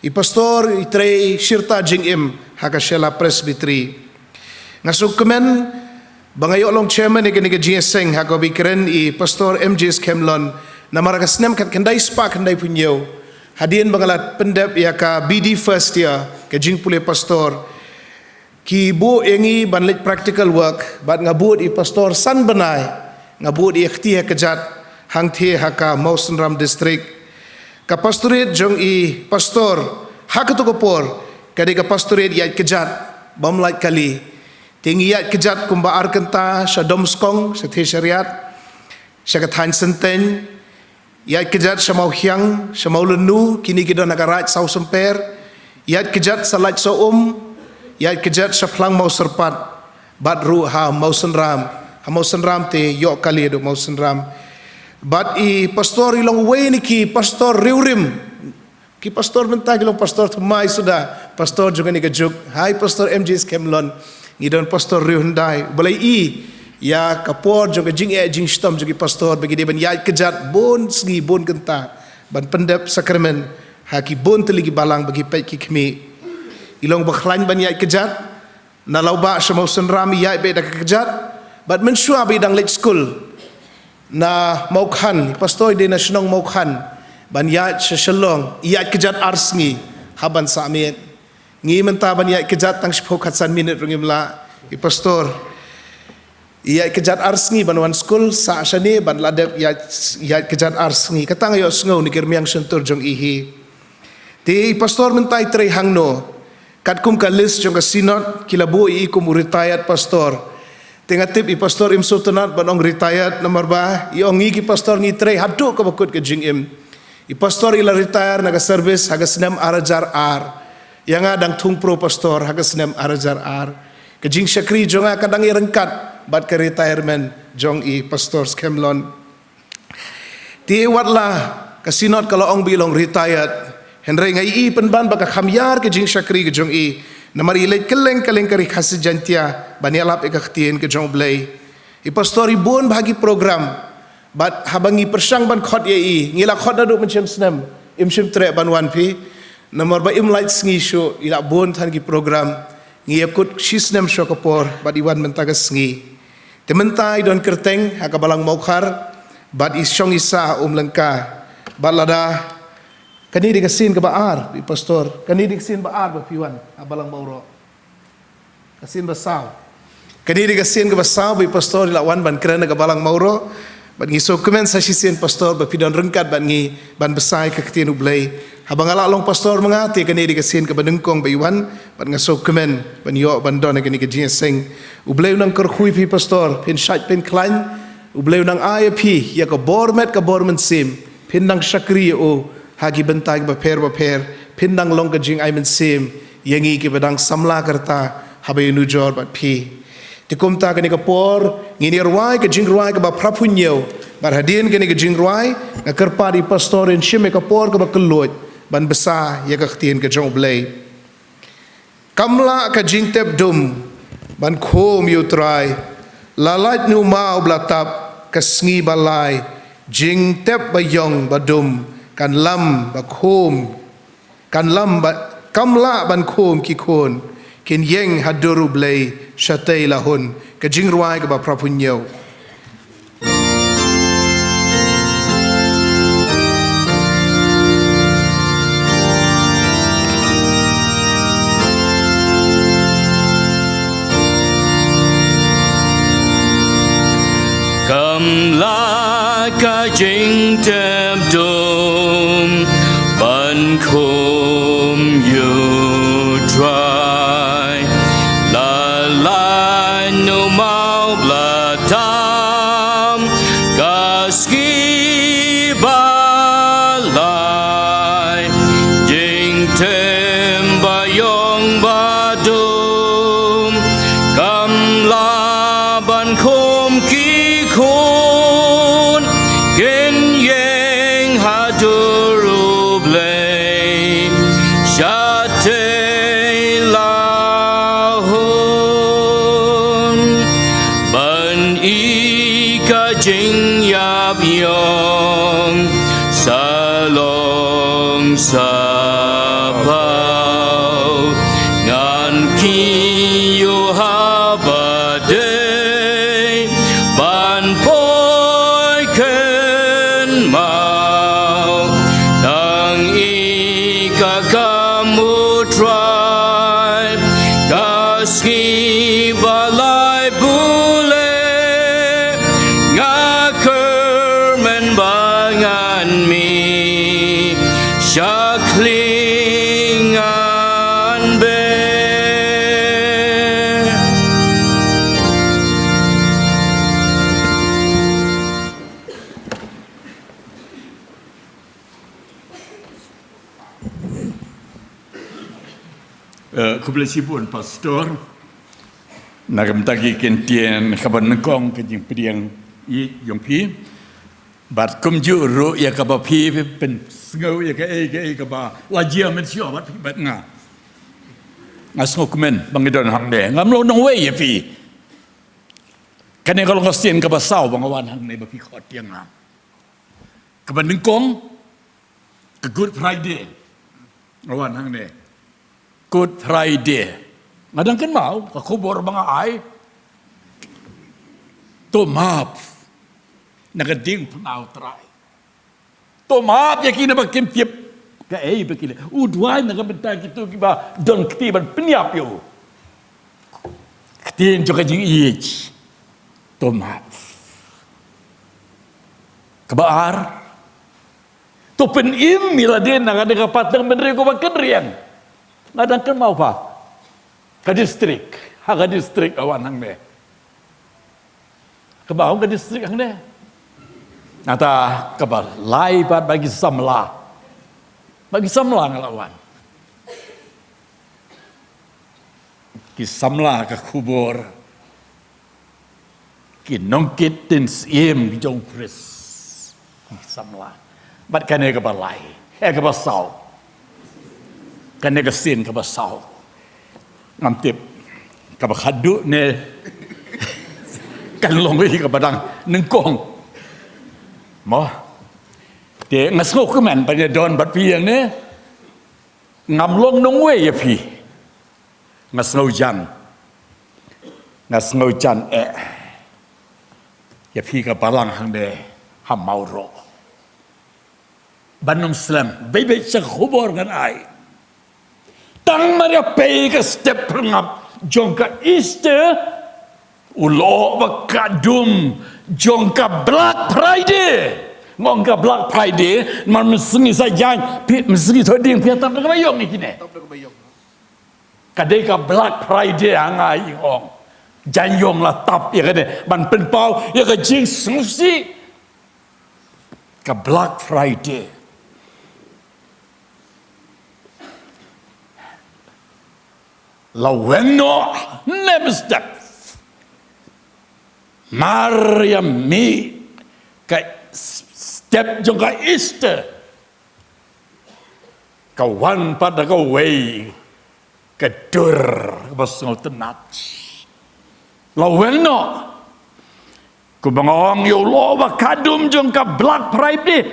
I pastor i trei shirta jingim ha ka Shella Presbytery. Nga sngewkmen ba nga ïoh long chairman ïa kane ka jingïaseng ha kaba kren i Pastor M J Skhem Lon, namar ka snem khatkhyndai spah khyndaiphew hynñiew, hadien ba nga la pyndep ïa ka B D first year, ka jingpule pastor, ki buh ïa ngi ban leit practical work, bad nga bud i pastor san bnai, nga bud ïa kti ha kjat hangthie ha ka Mawsynram District. Ka pastorate jong i pastor ha kato ka por ka dei ka pastorate ïaid kjat, bym lait kali. Te ngi ïaid kjat kumba ar kynta sha Domskong, sha Thesariat, sha ka thaiñ Synteng, ïaid kjat sha Mawhiang, sha Mawlynnu, kine ki don ha ka Raid Sawsymper, ïaid kjat sha Lait Sohum, ïaid kjat sha Phlang Mawsyrpat, bad ruh ha Mawsynram, ha Mawsynram te ïoh kali haduh Mawsynram. Bad i pastor i long uwei na ki pastor riewrim. Ki pastor mynta ki long pastor thymmai suda, pastor jong kane ka juk. Hai Pastor M J Skhem Lon, ngi don pastor riewhyndai. Balei i, ïa ka por jong ka jingeh jingshitom jong ki pastor ba ki dei ban ïaid kjat bun sngi bun kynta ban pyndep sakramen ha ki bun tylli ki balang ba ki peit ki khmih. I long ba khlaiñ ban ïaid kjat, na Lawbah sha Mawsynram i ïaid beit da ka kjat, bad mynshuwa ba i dang leit skul na Mawkhan, i pastor i dei na shnong Mawkhan, ban ïaid sha Shillong, ïaid kjat ar sngi, hap ban sah miet. Ngi mynta ban ïaid kjat tang shiphew khatsan minit ruh ngim lah. I pastor, ïaid kjat ar sngi ban wan skul, sah shane, ban la dep ïaid, ïaid kjat ar sngi. Kata nga ïohsngew na ki rmiang shyntur jong i hi. Te i pastor mynta i trei hangno? Katkum ka list jong ka synod, ki la buh ïa i kum u retired pastor. Te nga tip i pastor im sngewtynnat ban ong retired namar ba i ong ngi ki pastor ngi trei haduh kaba kut ka jingim. I pastor i la retire na ka service ha ka snem ar hajar ar. Ïa nga dang thung pro pastor ha ka snem ar hajar ar. Ka jingshakri jong nga ka dang ïaryngkat bad ka retirement jong i pastor Skhem Lon. Te wat la ka synod ka la ong ba i long retired, hynrei nga ïohi pynban ba ka kham ïar ka jingshakri ka jong i, namar i leit kylleng kylleng ka Ri Khasi Jaiñtia ban ïalap ïa ka ktien ka jong U Blei. I pastor i bun bha ki program, bad haba ngi pyrshang ban khot ïa i, ngi la khot naduh mynshem snem, im shym treh ban wan phi, namar ba im lait sngi shuh, i la bun than ki program, ngi ïa kut shi snem shuwa ka por, bad i wan mynta ka sngi. Te mynta i don kyrteng ha ka Balang Mawkhar, bad i shong i sah ha Umlyngka. Bad lada, kane dei ka sien kaba ar, i pastor, kane dei ka sien ba ar ba phi wan ha Balang Mawroh. Ka sien ba saw. Kane dei ka sien kaba saw ba i pastor i la wan ban kren ha ka Balang Mawroh. Bad ngi sngewkmen sa shisien pastor ba phi don ryngkat bad ngi ban bsa ïa ka ktien U Blei. Haba nga la long pastor ma nga te kane dei ka sien kaba nyngkong ba i wan, bad nga sngewkmen ban ïoh ban don ha kane ka jingïaseng. U Blei un nang kyrkhu ïa phi pastor, phin shait phin khlaiñ. U Blei un nang ai ïa phi ïa ka bor met ka bor mynsiem, phin nang shakri ïa u ha ki bynta kiba pher ba pher, phin nang long ka jingai mynsiem ïa ngi kiba dang samla ka rta haba ïanujor bad phi. Te kumta kane ka por ngin ïa rwai ka jingrwai kaba phra phew hynñiew. Bad hadien kane ka jingrwai nga kyrpad ïa i pastor in shim ïa ka por kaba kylluid ban bsa ïa ka ktien ka jong U Blei. Kam lah ka jingtep dum ban khum ïa U Trai, la lait nu maw bla tap ka sngi ba lai, jingtep ba ïong ba dum kan lam ba khum, kan lam ba, kam lah ban khum ki khun, kin ïeng ha dur U Blei shatei la hun. Ka jingrwai kaba phra phew hynñiew. Kam lah ka jingtep dum ban khum ïa U Trai, la lait nu maw bla tam ka sngi ba lai, jingtep ba ïong ba dum, kam lah ban khum ki khun, kin ïeng ha dur U Blei shatei la hun. Ban i ka jingïap ïong sa long sa paw, ngan kiew ha ba dei ban poi kynmaw. Tang i ka kam U Trai, ka sngi ba lai bun lei, nga kyrmen ba ngan mih sha khlieh ngan beh. Eh, khublei shibun, Pastor. Na ka bynta ki kyntien kaba nyngkong ka jingpdiang ïa jong phi. Bad kumjuh ruh ïa kaba phi pynsngew ïa kaei kaei kaba la jia mynshuwa bad phi bad nga. Nga sngewkmen ba ngi don hangne. Ngam long nongwei ïa phi. Kane ka long ka sien kaba saw ba nga wan hangne ba phi khot ïa nga. Kaba nyngkong, ka Good Friday. Nga wan hangne. Good Friday. Nga dang kynmaw, ka khubor ba nga ai. To map. Na ka diengphna U Trai. To map ïa kine ba kim tip kaei ba ki leh. U duwai na ka bynta kito kiba don kti ban pynïap ïa u. Ktien jong ka jingïeit. To map. Kaba ar. To pynim ïa lade na kane ka pateng bynriew kaba kynriang. Nga dang kynmaw pat ka distrik, ha ka distrik nga wan hangne. Kaba ong ka distrik hangne. Nangta kaba lai pat ba ki samla. Ba ki samla nga la wan. Ki samla ka khubor. Ki nongkit ktien syiem ki jong u Khrist. Ki samla. Bad kane kaba lai. Eh, kaba saw. Kane ka sien kaba saw. Ngam tip. Kaba khadduh ne. Kan long ïa kaba dang nyngkong. Mo. Te nga sngewkmen ban ïa don bad phi ïa ne. Ngam long nongwei ïa phi. Nga sngewjan. Nga sngewjan eh. Ïa phi ka balang hangne ha Mawroh. Ban ym slem beit beit sha ka khubor ngan ai. Tang mar ïa pei ka step phyrngap jong ka Easter. U lyoh ba kadum jong ka Black Friday. Nga ong ka Black Friday, mar mynsngi sa jan, phi mynsngi thoding phi tap da kaba ïong ïa kine. Ka dei ka Black Friday ha nga ï ong. Jan ïong la tap ïa kane ban pynpaw ïa ka jingsngewsih. Ka Black Friday. La weng noh ne mynstep. Mar ïa mih ka step jong ka Easter. Ka wan pat da kawei ka dur kaba sngewtynnat. La weng noh. Kumba nga ong ïa u lyoh ba kadum jong ka Black Friday.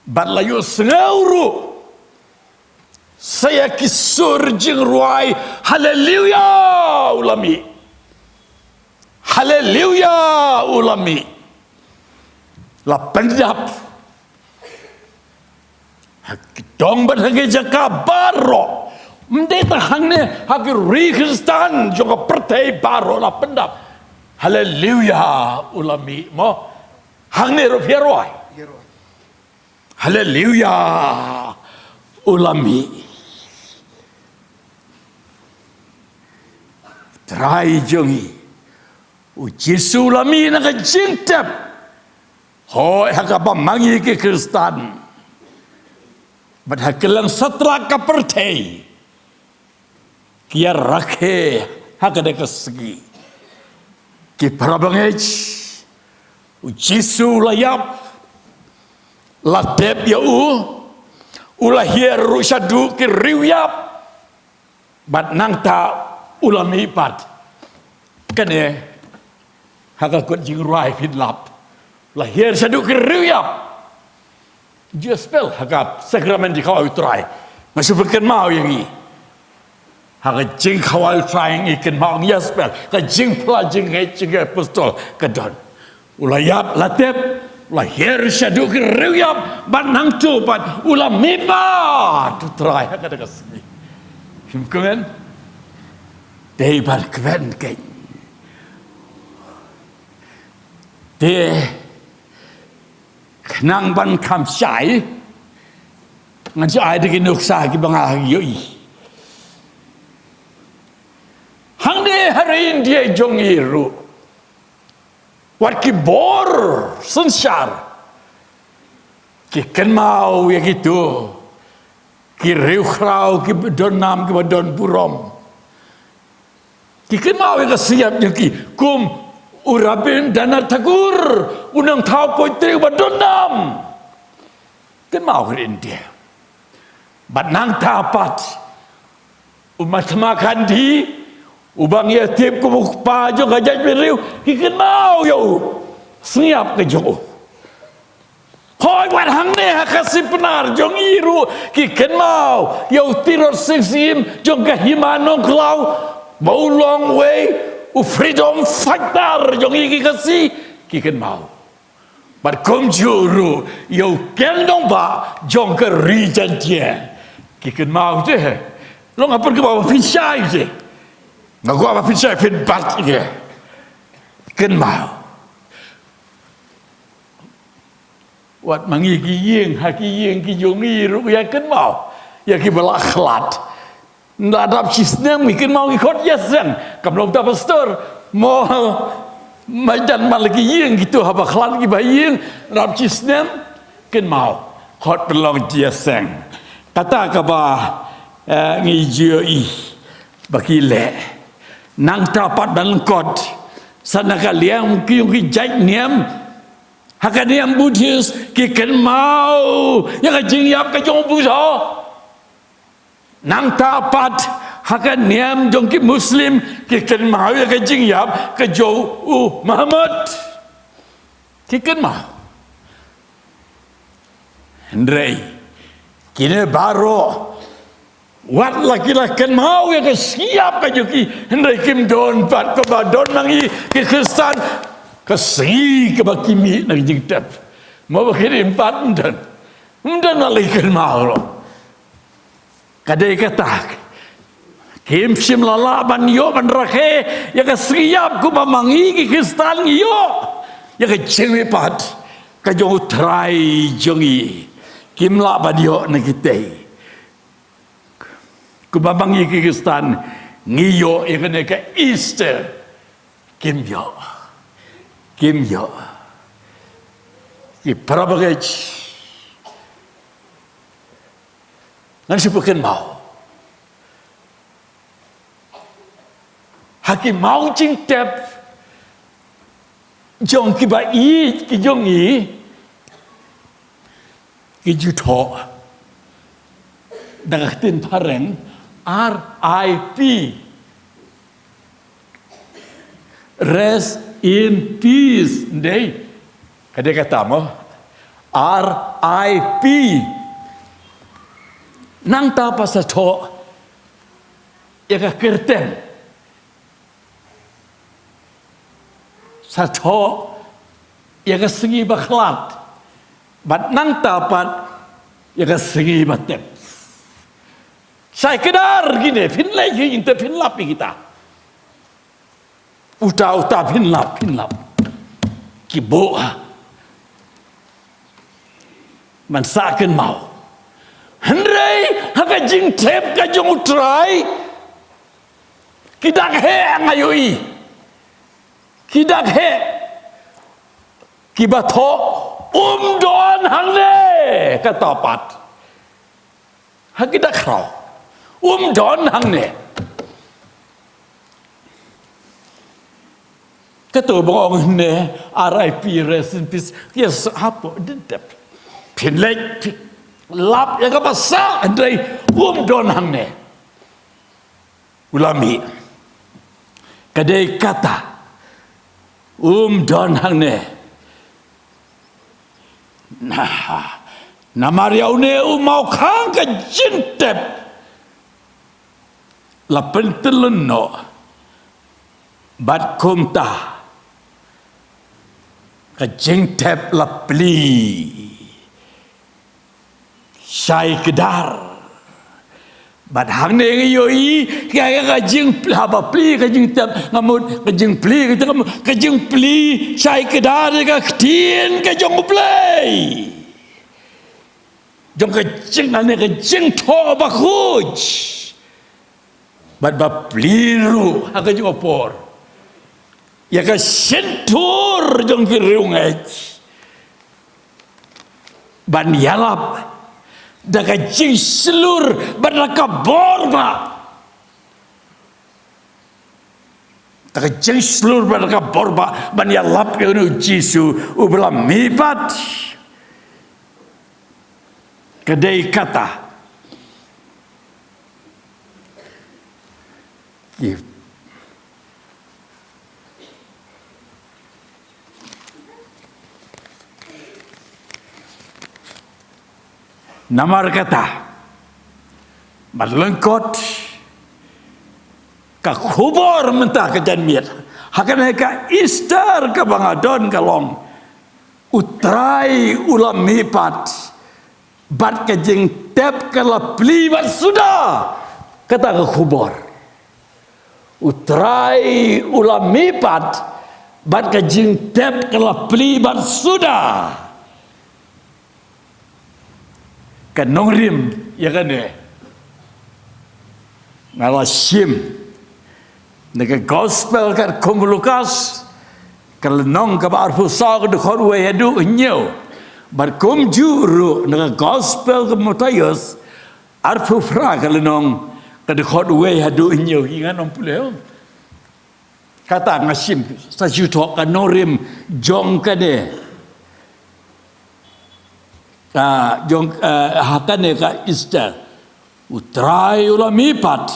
Bad la ïohsngew ruh sa ïa ki sur jingrwai, Haleluya u la mih. Haleluya u la mih. La pyndap ha ki dong bad ha ki jaka baroh. Ym dei tang hangne, ha ki ri Khristan jong ka pyrthei baroh la pyndap. Haleluya u la mih mo. Hangne ruh phi ïa rwai. Haleluya u la mih. Trai jong ngi u Jisu u la mih na ka jingtep. Hooid, ha kaba ma ngi ki Khristan bad ha kylleng satlak ka pyrthei ki ïa rakhe ha kane ka sngi. Ki parabangeit, u Jisu u la ïap, la tep ïa u, u la hiar ruh shaduh ki riewïap. Bad nangta u la mih pat. Kane ha ka kot jingrwai phin lap. La hiar shaduh ki riewïap. Ju spel ha ka sakramen jingkhawai u Trai. Nga shu pynkynmaw ïa ngi. Ha ka jingkhawai u Trai ngi kynmaw ngi ïa spel ka jingphla jingngeit jong ki apostol ka don. U la ïap, la tep, u la hiar shaduh ki riewïap, bad nangta pat u la mih pat u Trai ha kata ka sngi. Phim kmen? Dei ban kmen keiñ. Te khnang ban kham shai, ngan sa ai da ki nuksa kiba nga ïohi. Hangne ha ri India jong ngi ruh, wat ki bor synshar ki kynmaw ïa kito ki riewkhraw kiba don nam, kiba don burom. Ki kynmaw ïa ka sngi ïap jong ki kum u Rabindranath Tagore, u nongthaw poetry uba don nam. Kynmaw ïa ka India. Bad nangta pat u Mahatma Gandhi, uba ngi ïa tip kum u kpa jong ka jaitbynriew, ki kynmaw ïa u sngi ïap ka jong u. Hooid, wat hangne ha Khasi Pnar jong ngi ruh ki kynmaw ïa u Tirot Sing Syiem jong ka Hima Nongkhlaw, ba u long uwei u freedom fighter jong ngi ki Khasi, ki kynmaw. Bad kumjuh ruh ïa u kynhun ba jong ka ri Jaintia. Ki kynmaw te. Long apa kaba pynshai te. Nga kwah ba pynshai pynbat ïa. Kynmaw. Wat ma ngi ki ïing, ha ki ïing ki jong ngi ruh ïa kynmaw. Ïa kiba la khlad. Nga dap shi snem ngi kynmaw ngi khot ïaseng. Kam long ta pastor. Mo, majan ma la ki ïing kitu haba khlad kiba ïing. Dap shi snem. Kynmaw. Khot pynlong ïaseng. Kata kaba, eh, ngi ju ïohi. Ba ki leh. Nangta pat ban lyngkot. Sa na ka liang ki ïong ki jait niam. Ha ka niam Buddhist ki kynmaw ïa ka jingïap ka jong u Buddha. Nangta pat ha ka niam jong ki Muslim ki kynmaw ïa ka jingïap ka jong u Muhammad. Ki kynmaw. Hynrei kine baroh wat la ki la kynmaw ïa ka sngi ïap ka jong ki, hynrei kim don pat kaba don ma ngi ki Khristan ka sngi kaba ki mih na ka jingtep. Mo ba ki rim pat ym don. Ym don la ki kynmaw ruh. Ka dei kata. Kim shym la lah ban ïoh ban rakhe ïa ka sngi ïap kumba ma ngi ki Khristan ngi ïoh ïa ka jingmihpat ka jong u Trai jong ngi. Kim lah ban ïoh na kitei. Kumba ma ngi ki Khristan ngi ïoh ïa kane ka Easter. Kim ïoh. Kim ïoh. Ki para bangeit. Ngan shu pynmaw. Ha ki maw jingtep jong kiba ïeit ki jong ngi. Ki ju thoh da ka ktien phareng R I P. Rest in peace. Ndei. Ka dei kata mo. R I P. Nangta pat sa thoh ïa ka kyrteng. Sa thoh ïa ka sngi ba khlad. Bad nangta pat ïa ka sngi ba tep. Shai kdar kine, phin leh ïa ki, te phin lap ïa kita. Uta, uta, phin lap, phin lap. Ki buh ha. Man sa kynmaw. Hynrei ha ka jingtep ka jong u Trai. Ki dak heh nga ïohi. Ki dak heh. Kiba thoh um don hangne. Kata pat. Ha ki dak khraw. Um don hangne. Kato ba ong hangne R I P, rest in peace. Yes, hapoh dep. Phin leh, phin lap ïa kaba sah, hynrei um don hangne. U la mih. Ka dei kata. Um don hangne. Nah, namar ïa une u mawkhang ka jingtep la pyntyllun noh. Bad kumta ka jingtep la plie. Shai kdar. Bad hangne ngi ïohi, ka, ka, ka jingplie, haba plie ka jingtep, nga mut, ka jingplie, ka jingtep, ka jingplie, shai kdar, ka ktien, ka jong U Blei. Jong ka jing, ane ka jingthoh bakhuid. Bad ba plie ruh, ha ka jong ka por. Ïa ka shyntur jong ki riewngeit. Ban ïalap. Da ka jingshlur, bad da ka bor ba. Da ka jingshlur, bad da ka bor ba. Ban ïalap ïa u Jisu, uba la mihpat. Ka dei kata. Ki Namar kata, bad lyngkot, ka khubor mynta ka janmiet, ha kane ka Easter kaba nga don ka long, U Trai u la mihpat, bad ka jingtep ka la plie bad suda. Kata ka khubor. U Trai u la mihpat, bad ka jingtep ka la plie bad suda. Ka nongrim ïa kane. Nga la shim na ka gospel katkum u Lukas, ka lynnong kaba arphew saw, ka dkhot wei haduh hynñiew. Bad kumjuh ruh na ka gospel ka Mathaios, arphew phra, ka lynnong, ka dkhot wei haduh hynñiew. Ngan ym pule. Kata nga shim sa shu thoh ka nongrim jong kane. Ka jong, eh, ha kane ka Easter. U Trai u la mihpat,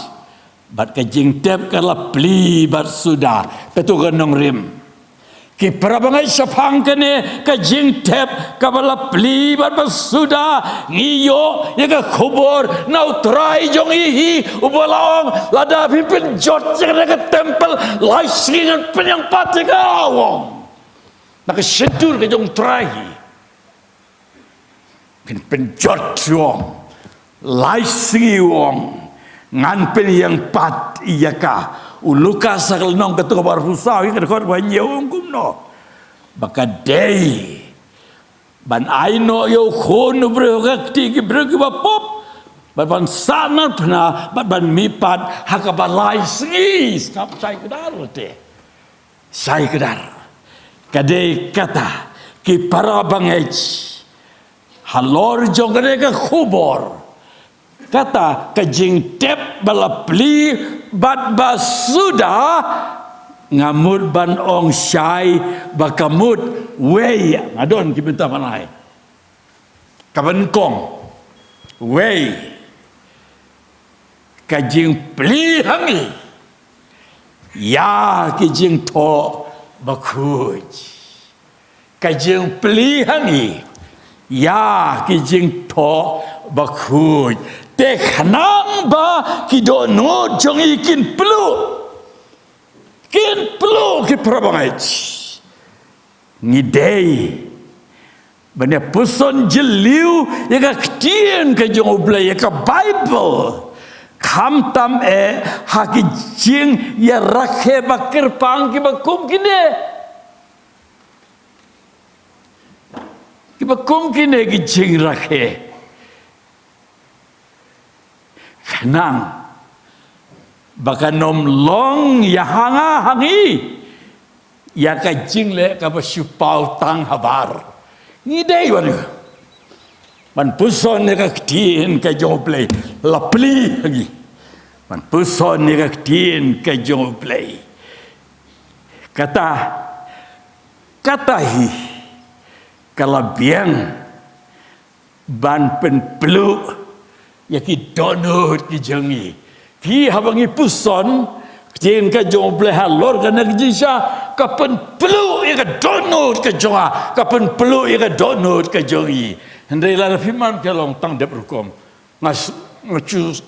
bad ka jingtep ka la plie bad suda. Kato ka nongrim. Ki para bangeit, shaphang kane ka jingtep kaba la plie bad ba suda, ngi ïoh ïa ka khubor na U Trai jong ngi hi, uba la ong, lada phi pynjot ïa kane ka temple lai sngi, ngan pynïeng pat ïa ka, u ong. Na ka shyntur ka jong U Trai hi. Phin pynjot, u ong. Lai sngi, u ong, ngan pynïeng pat ïa ka. U Lukas ha ka lynnong kaba arphew saw, ka dkhot ba hynñiew, u ong kumno. Ba ka dei ban ai noh ïa U Khun u briew ha ka kti ki briew kiba pop, bad ban sahnarphna, bad ban mihpat ha kaba lai sngi. Sngap shai kdar te. Shai kdar. Ka dei kata, ki para bangeit, halor jong kane ka khubor, kata ka jingtep ba la plie bad ba suda, nga mut ban ong shai ba ka mut wei. Nga don ki bynta ban ai. Kaba nyngkong, wei, ka jingplie ha ngi ïa ki jingthoh bakhuid. Ka jingplie ha ngi ïa ki jingthoh bakhuid. Te khnang ba ki dohnud jong ngi kin pluh. Kin pluh, ki para bangeit. Ngi dei ban ïa puson jylliew ïa ka ktien ka jong U Blei, ïa ka Baibl. Khamtam eh ha ki jingïarakhe ba kyrpang kiba kum kine. Kiba kum kine ki jingrakhe. Khnang ba kan ym long ïa ha nga ha ngi ïa ka jingleh kaba shu paw tang habar. Ngi dei ban, ban puson ïa ka ktien ka jong U Blei, la plie ha ngi. Ban puson ïa ka ktien ka jong U Blei. Kata, kata hi ka la biang ban pynpluh ïa ki dohnud ki jong ngi. Phi, haba ngi puson ktien ka jong U Blei halor kane ka jingshisha, ka pynpluh ïa ka dohnud ka jong nga, ka pynpluh ïa ka dohnud ka jong ngi. Hynrei lada phi man ka long tang dep rukom. Nga s-, nga choose,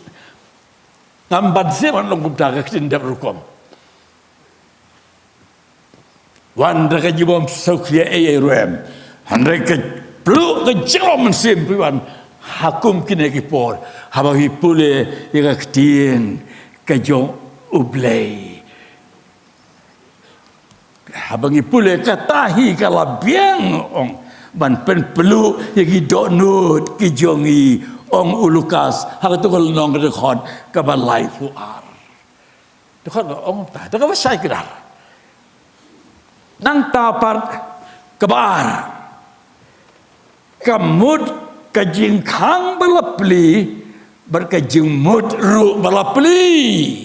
ngam ban sngewbha ban long kumta, ka ktien dep rukom. Wan da ka jingbym sngewkhia ei ei ruh em. Hynrei ka pluh ka jinglong mynsiem phi wan ha kum kine ki por, haba phi pule ïa ka ktien ka jong U Blei. Haba ngi pule, kata hi ka la biang, ong, ban pynpluh ïa ki dohnud ki jong ngi, ong u Lukas ha kato ka lynnong ka dkhot kaba laiphew ar. Dkhot ba ong ta, da kaba shai kdar. Nangta pat kaba ar. Ka mut ka jingkhang ba la plie, bad ka jingmut ruh ba la plie.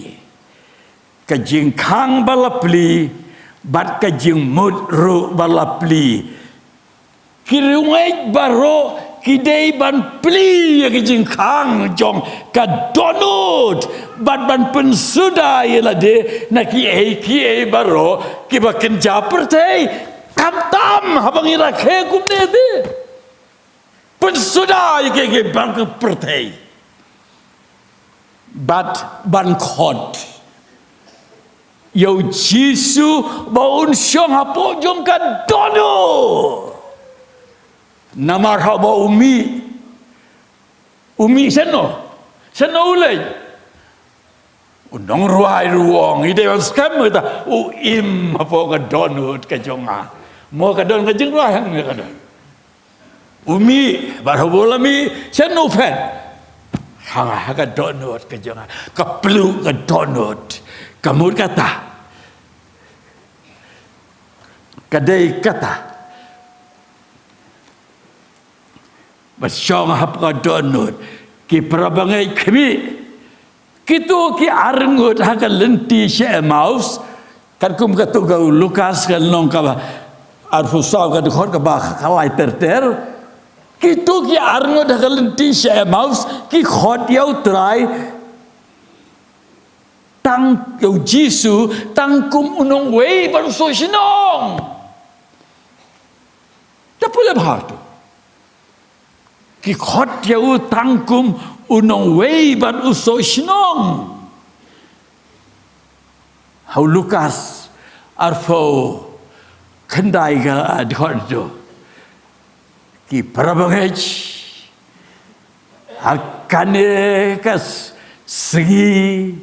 Ka jingkhang ba la plie, bad ka jingmut ruh ba la plie. Ki riewngeit baroh ki dei ban plie ïa ka jingkhang jong ka dohnud, bad ban pynsuda ïa lade na kiei kiei baroh kiba kynja pyrthei. Khamtam haba ngi rakhe kumne te, pynsuda ïa kiei kiei baroh ka pyrthei. Bad ban khot ïa U Jisu ba un shong hapoh jong ka dohnud. Namar haba u mih, u mih shano? Shano u leit? U nongrwai ruh u ong, i dei ban skhem, ita u im hapoh ka dohnud ka jong nga. Mo ka don ka jingrwai hangne ka don. U mih, bad haba u la mih, shano u phet? Hanga ha ka dohnud ka jong nga. Ka plu ka dohnud. Ka mut kata. Ka dei kata. Ba shong hapoh ka dohnud. Ki para bangeit khmih. Kito ki arngut ha ka lynti sha Emmaus. Katkum kato ka u Lukas ka lynnong kaba arphew saw ka dkhot kaba khatlai ter ter. Kito ki arngut ha ka lynti sha Emmaus ki khot ïa u Trai tang, ïa u Jisu tang kum u nongwei bad u soh shnong. Te pule bha to. Ki khot ïa u tang kum u nongwei bad u soh shnong. Ha u Lukas arphew khyndai ka, ah, dkhot to. Ki para bangeit, ha kane ka s-, sngi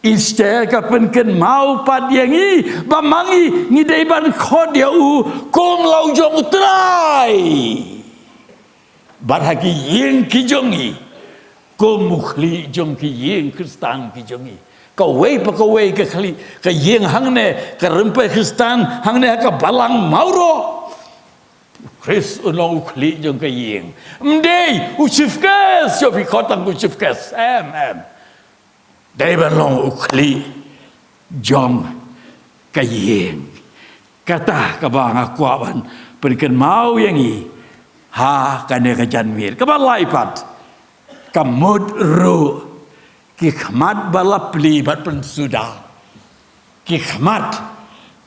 Easter ka pynkynmaw pat ïa ngi ba ma ngi ngi dei ban khot ïa u kum la u jong u Trai. Bad ha ki ïing ki jong ngi kum u khlieh jong ki ïing Khristan ki jong ngi. Kawei pa kawei ka khlieh, ka ïing hangne, ka rympei Khristan hangne ha ka balang Mawroh. U Khrist u long u khlieh jong ka ïing. Ym dei u chief guest, shuh phi khot tang u chief guest. Em, em. Dei ban long u khlieh jong ka ïing. Kata kaba nga kwah ban pynkynmaw ïa ngi ha kane ka janmiet. Kaba lai pat, ka mut ruh ki khmat ba la plie bad pynsuda. Ki khmat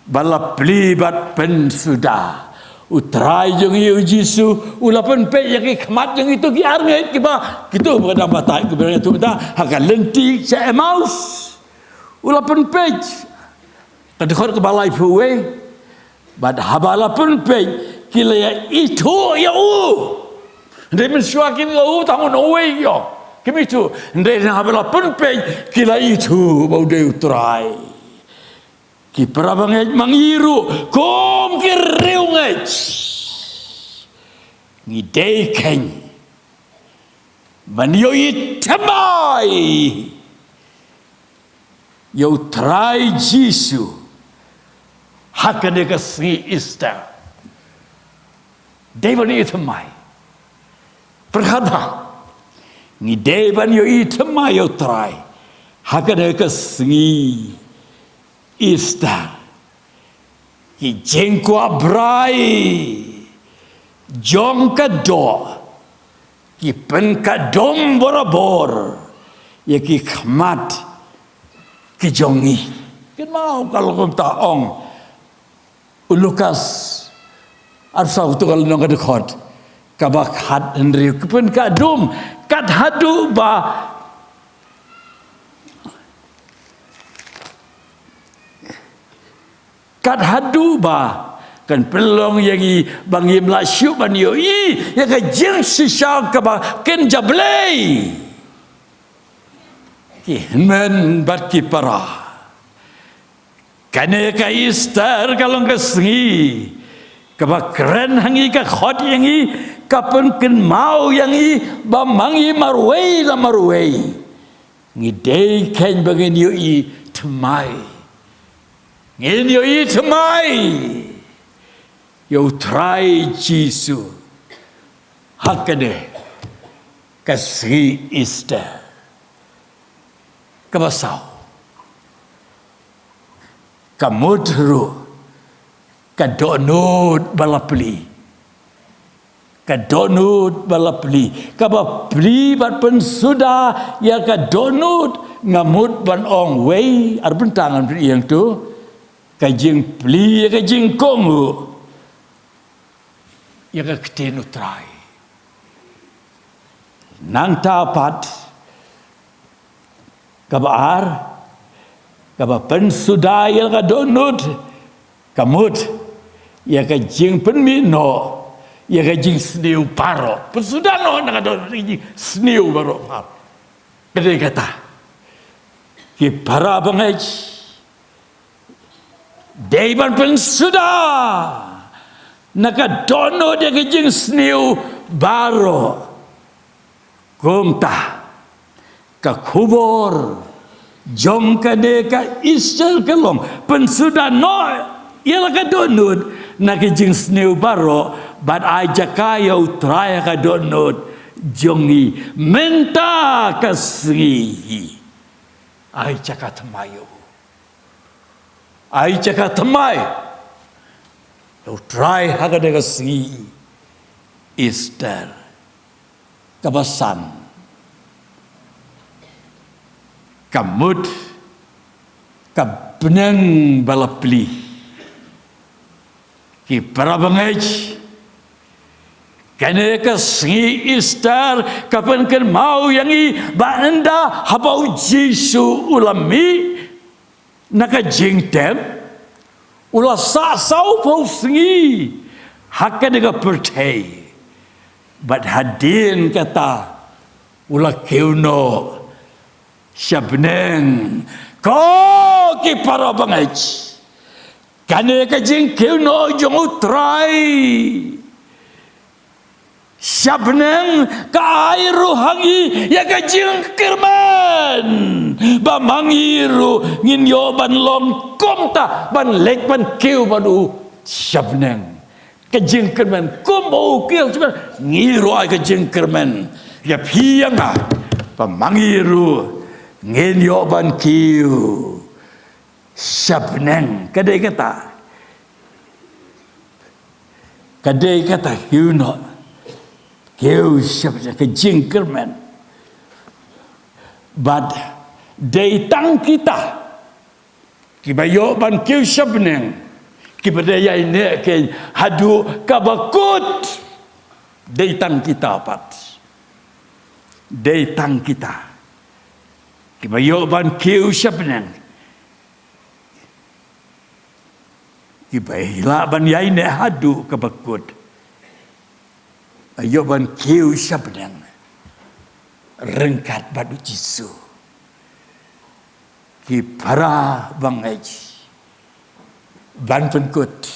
ba la plie bad pynsuda. U Trai jong ngi u Jisu u la pynpeit ïa ki khmat jong kito ki arngut kiba, kito ba ka dang batai, kiba dang ïathuh mynta ha ka lynti sha Emmaus. U la pynpeit. Ka dkhot kaba laiphew wei. Bad haba la pynpeit ki la ïaithuh ïa u. Hynrei mynshuwa kim ïohi u tang u nongwei ïoh. Kim ithuh. Hynrei haba la pynpeit ki la ithuh ba u dei u Trai. Ki para bangeit, ma ngi ruh kum ki riewngeit ngi dei kheiñ ban ïohi thymmai ïa u Trai Jisu ha kane ka sngi Easter. Dei ban ïohi thymmai. Pyrkhat bha. Ngi dei ban ïohi thymmai ïa u Trai ha kane ka sngi Easter. Ki jingkwah brai jong ka doh ki pynkhatdum borabor ïa ki khmat ki jong ngi. Kynmaw ka long kumta ong u Lukas arphew saw, to ka lynnong ka dkhot kaba khathynriew, ki pynkhatdum kat haduh ba Kat haduh ba kan pynlong ïa ngi ba ngim lah shuh ban ïohi ïa ka jingshisha kaba kynja Blei. Ki hynmen bad ki para, kane ka Easter ka long ka sngi kaba kren ha ngi, ka khot ïa ngi, ka pynkynmaw ïa ngi ba ma ngi marwei la marwei ngi dei kheiñ ba ngin ïohi thymmai. Ngin ïohi thymmai ïa u Trai Jisu ha kane ka sngi Easter. Kaba saw, ka mut ruh ka dohnud ba la plie. Ka dohnud ba la plie, kaba plie bad pynsuda ïa ka dohnud, nga mut ban ong wei ar bynta ngan pynïeng to, ka jingplie ïa ka jingkohnguh ïa ka ktien u Trai. Nangta pat, kaba ar, kaba pynsuda ïa ka dohnud, ka mut ïa ka jingpynmih noh ïa ka jingsniew baroh. Pynsuda noh na ka dohnud ïa ka jingsniew baroh. Ka dei kata, ki para bangeit, dei ban pynsuda na ka dohnud ïa ka jingsniew baroh. Kumta, ka khubor jong kane ka Easter ka long, pynsuda noh ïa la ka dohnud na ka jingsniew baroh, bad ai jaka ïa U Trai ha ka dohnud jong ngi mynta ka sngi. Ai jaka thymmai ïa u. Ai jaka thymmai ïa U Trai ha kane ka sngi Easter kaba san, ka mut ka bneng ba la plie. Ki para bangeit, kane ka sngi Easter ka pynkynmaw ïa ngi ba ynda haba U Jisu u la mih na ka jingtep, u la sah saw phew sngi ha kane ka pyrthei. Bad hadien kata u la kiew noh sha bneng. Ko ki para bangeit, kane ka jingkiew noh jong U Trai sha bneng ka ai ruh ha ngi ïa ka jingkyrmen, ba ma ngi ruh ngin ïoh ban long kumta, ban leit ban kiew bad u sha bneng. Ka jingkyrmen, kumba u kiew sha bneng, ngi ruh ai ka jingkyrmen ïa phi ïa nga, ba ma ngi ruh ngin ïoh ban kiew sha bneng. Ka dei kata, ka dei kata, kiew noh, kiew sha bneng, ka jingkyrmen. Bad dei tang kita kiba ïoh ban kiew sha bneng, kiba dei ïaineh keiñ haduh kaba kut. Dei tang kita pat, dei tang kita kiba ïoh ban kiew sha bneng, kiba lah ban ïaineh haduh kaba kut, ïoh ban kiew sha bneng ryngkat bad U Jisu. Ki para bangeit, ban pynkut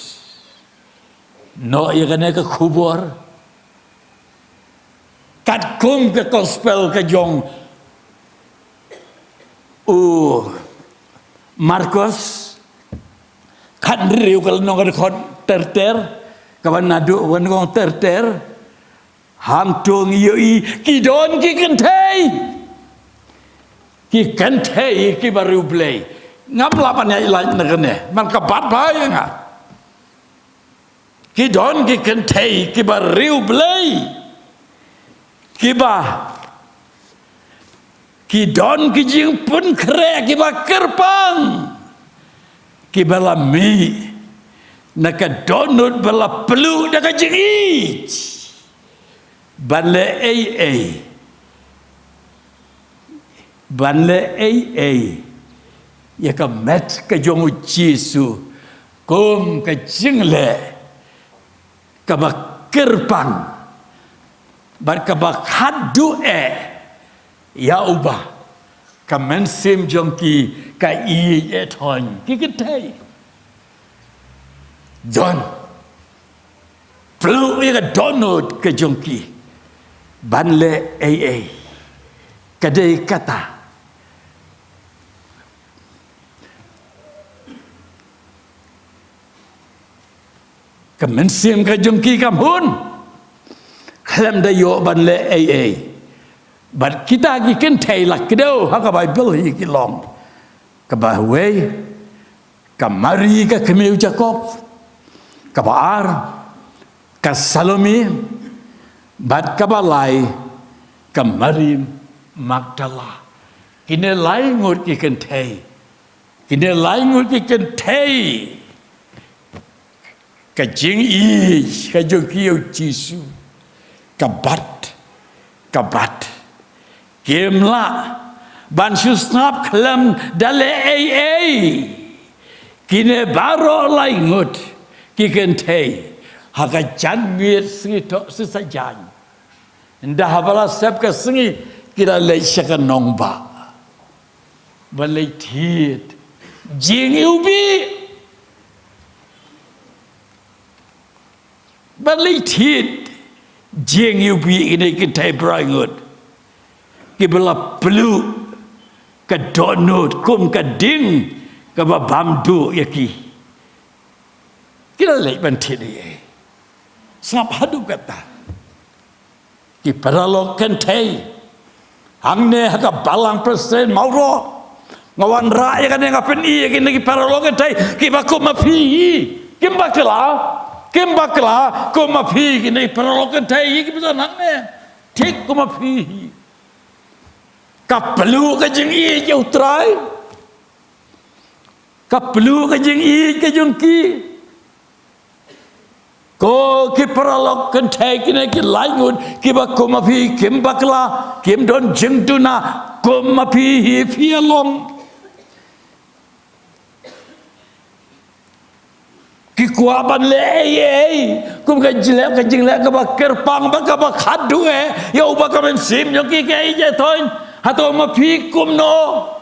noh ïa kane ka khubor, katkum ka gospel ka jong u Markos, khathynriew, ka lynnong ka dkhot ter ter, kaba naduh ka lynnong ter ter. Hangto ngi ïohi ki don ki kynthei, ki kynthei kiba riewblei. Ngam lah ban ïaid lait na kane, man ka bat bha ïa nga. Ki don ki kynthei kiba riewblei, kiba, ki don ki jingpynkhreh kiba kyrpang, kiba la mih na ka dohnud ba la pluh da ka jingïeit, ban leh ei ei, ban leh ei ei ïa ka met ka jong U Jisu kum ka jingleh kaba kyrpang bad kaba khatduh eh ïa uba ka mynsiem jong ki ka ïeit eh thoiñ. Ki kynthei, don, pluh ïa ka dohnud ka jong ki ban leh ei ei. Ka dei kata, ka mynsiem ka jong ki kam hun khlem da ïoh ban leh ei ei. Bad kita ki kynthei la kdew ha ka Baibl hi ki long: kaba wei, ka Mari ka kmie u Jakob, kaba ar, ka Salome, bad kaba lai, ka Mari Magdala. Kine lai ngut ki kynthei, kine lai ngut ki kynthei, ka jingïeit ka jong ki ïa U Jisu ka bat, ka bat. Kim lah ban shu sngap khlem da leh ei ei. Kine baroh lai ngut ki kynthei Ha ka janmiet sngi toh sngi Saitjaiñ. Ynda haba la sep ka sngi, ki la leit sha ka nongbah ban leit thied jingiwbih. Ban leit thied jingiwbih ine ki kynthei bymraingut kiba la pluh ka dohnud kum ka ding kaba bam duh ïa ki. Ki la leit ban thied ïa, sngap haduh katta. Ki paralok kynthei hangne ha ka Balang Presbyterian Mawroh, nga wanrah ïa kane, nga pyni ïa kine ki paralok kynthei kiba kum ma phi hi. Kim bakla, kim bakla, kum ma phi kine ki paralok kynthei hi kiba don hangne. Thik kum ma phi hi. Ka pluh ka jingïeit ïa U Trai. Ka pluh ka jingïeit ka jong ki. Ko ki paralok kynthei kine ki laingut kiba kum ma phi, kim bakla, kim don jingduna, kum ma phi hi phi ïa long. Ki kwah ban leh ei ei kum ka jingleh, ka jingleh kaba kyrpang bad kaba khatduh eh ïa uba ka mynsiem jong ki. Kaei jait thon? Hato ma phi kumno?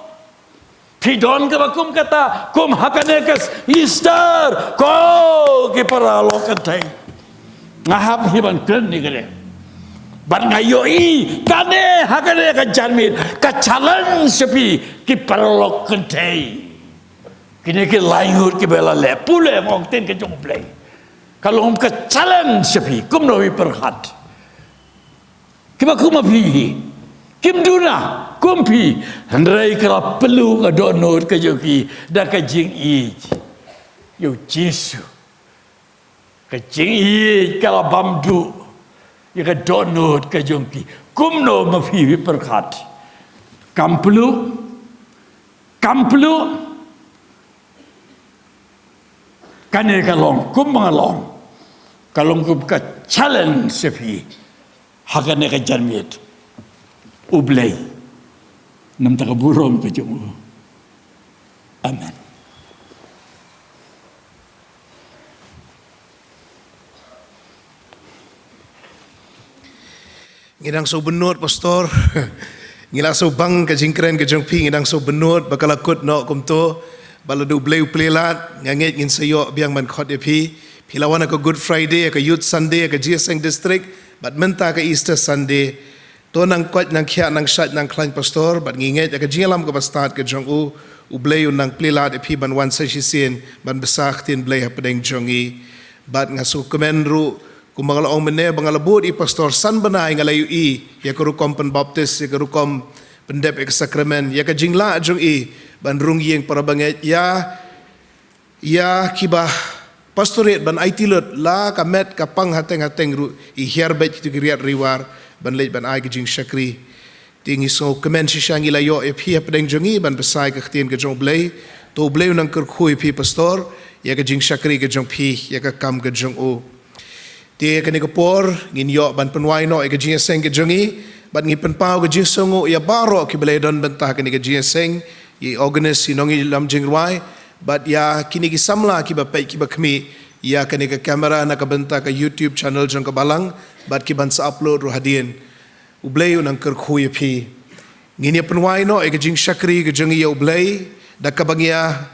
Phi don kaba kum kata kum ha kane ka Easter? Ko ki paralok kynthei, nga hap hi ban kren ïa kane. Bad nga ïohi kane ha kane ka janmiet ka challenge sha phi ki paralok kynthei. Kine ki laingut kiba la leh pule ong ktien ka jong U Blei. Ka long ka challenge sha phi, kumno phi pyrkhat? Kiba kum ma phi hi, kim duna kum phi, hynrei ka la pluh ka dohnud ka jong ki da ka jingïeit ïa U Jisu. Ka jingïeit ka la bam duh ïa ka dohnud ka jong ki. Kumno ma phi phi pyrkhat? Kam pluh, kam pluh. Kane ka long kum ba nga long, ka long kum ka challenge sha phi ha kane ka janmiet. U Blei, namar ka burom ka jong U. Amen. Ngi dang sngewbynnud, Pastor. Ngi la sngewbang ka jingkren ka jong phi, ngi dang sngewbynnud ba ka la kut noh kumto. Ba la dei U Blei u plie lad, nga ngeit ngin sa ïoh biang ban khot ïa phi. Phi la wan ha ka Good Friday, ha ka Youth Sunday, ha ka Jingïaseng District, bad mynta ka Easter Sunday. To nang koit nang khiah nang shait nang khlaiñ, Pastor, bad ngi ngeit ha ka jingïalam kaba stad ka jong U, U Blei un nang plie lad ïa phi ban wan sa shisien ban bsa ktien Blei hapdeng jong ngi. Bad nga sngewkmen ruh, kumba nga la ong mynne ba nga la bud i Pastor san bnai, nga la ïohi ïa ka rukom pynbaptis, ïa ka rukom pyndep ïa ka sakramen, ïa ka jinglah jong i ban rung ïing para bangeit, ïa, ïa kiba pastorate ban aiti lut, la ka met ka pang hateng hateng ruh i hiar beit kito ki riat riwar ban leit ban ai ka jingshakri. Te ngi sngewkmen shisha ngi la ïoh ïa phi hapdeng jong ngi ban bsa ïa ka ktien ka jong U Blei. To U Blei un nang kyrkhu ïa phi, Pastor, ïa ka jingshakri ka jong phi, ïa ka kam ka jong U. Te kane ka por ngin ïoh ban pynwai noh ïa ka jingïaseng ka jong ngi, bad ngi pynpaw ka jingsngewnguh ïa baroh kiba la ïadon bynta ha kane ka jingïaseng, ïa i organist, i nongïalam jingrwai, bad ïa kine ki samla kiba peit kiba khmih ïa kane ka camera na ka bynta ka YouTube channel jong ka Balang, bad ki ban sa upload ruh hadien. U Blei un nang kyrkhu ïa phi. Ngin ïa pynwai noh ïa ka jingshakri ka jong ngi ïa U Blei da kaba ngi ïa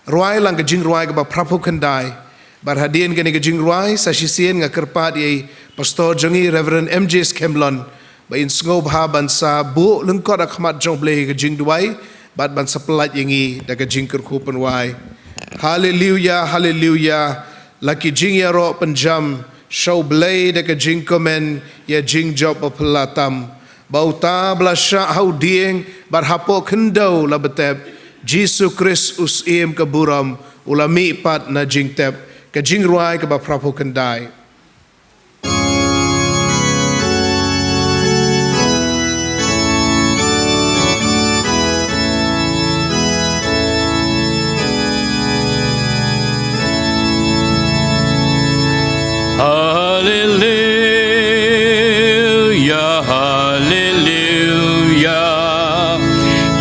rwai lang ka jingrwai kaba phra phew khyndai. Bad hadien kane ka jingrwai sa shisien nga kyrpad ïa i Pastor jong ngi, Reverend M J Skhemlon, ba in sngewbha ban sa buh lyngkot ha khmat jong U Blei ïa ka jingduwai bad ban sa pyllait ïa ngi da ka jingkyrkhu pynwai. Haleluya, haleluya. La ki jingïaroh pynjam sha U Blei da ka jingkmen ïa jingjop baphylla tam. Ba uta ba la shah ha u dieng bad hapoh khyndew la btep, Jisu Khrist u Syiem ka burom, u la mihpat na jingtep. Ka jingrwai kaba phra phew khyndai. Haleluya, haleluya.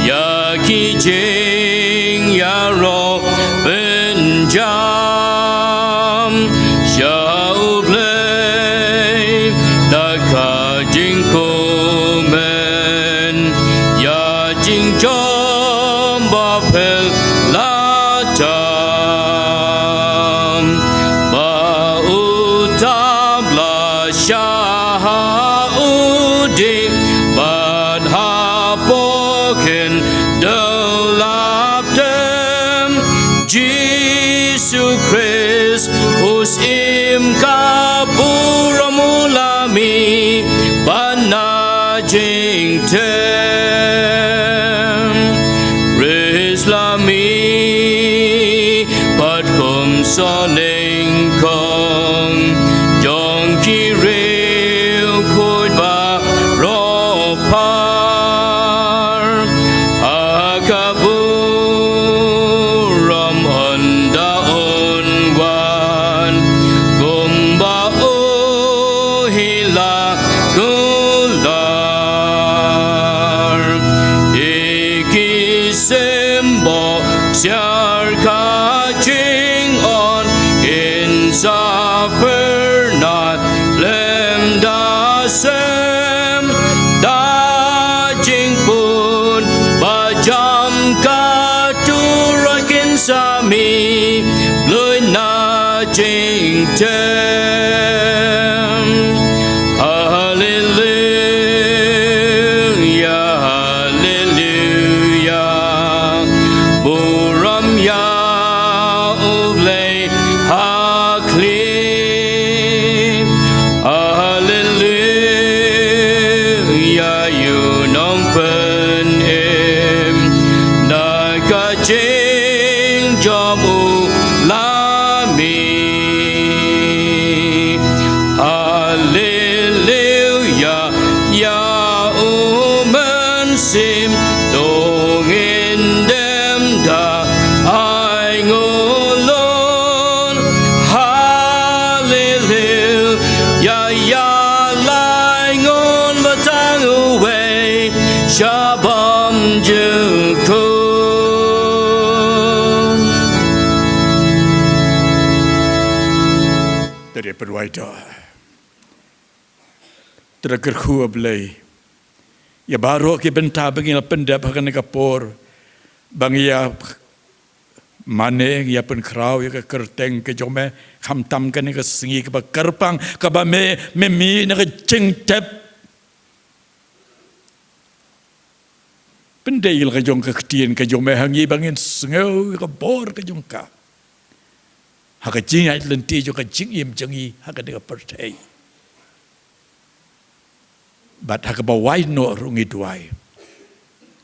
Ïa ki jingïaroh pynjam sha U Im ka burom u lami bad na jingtem. Ris lami bad kum sa nyngkong jong ki riewkhuid baroh par. Ha ka burom ynda un wan kumba u hi la kular. Dei ki symbol siar ka jingong, kin sa pyrnat lem da sem da jingpun ba jam ka turoi, kin sa mih blei na jingtem. Haleluya, haleluya. Burom ïa U Blei ha khlieh. Haleluya, ïa u nongpynim na ka jingjop u lami. Haleluya, ïa u Mynsiem, to ngin dem da ai ngulun. Haleluya, ïa lai ngun ba tang uwei sha bymjukut. Te dei pyrwai to. Te da kyrkhu, A Blei, ïa baroh ki bynta ba ngi la pyndep ha kane ka por, ba ngi ïa mane, ngi ïa pynkhraw ïa ka kyrteng ka jong me, khamtam kane ka sngi kaba kyrpang, kaba me, me mih na ka jingtep. Pyndei la ka jong ka ktien ka jong me ha ngi ba ngin sngew ïa ka bor ka jong ka ha ka jingïaid lynti jong ka jingim jong ngi ha kane ka pyrthei. Bad ha kaba wai noh ruh ngi duwai,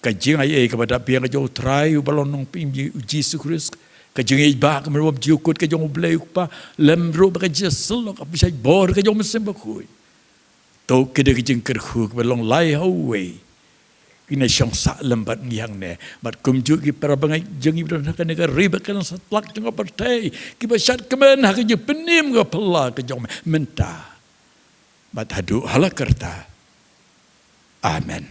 ka jingaiei kaba da biang ka jong U Trai uba long Nongpynim U Jisu Khrist, ka jingïeit ba ka mrwam jukut ka jong U Blei U Kpa, lem ruh bad ka jingïasyllok ka bishar bor ka jong U Mynsiem Bakhuid. To ki dei ki jingkyrkhu kiba long lai ha uwei. Ki nang shong sah lem bad ngi hangne, bad kumjuh ki para bangeit jong ngi ba don ha kane ka ri bad ka nang satlak jong ka pyrthei, kiba shad kmen ha ka jingpynim ka phylla ka jong me mynta bad haduh hala karta. Amen.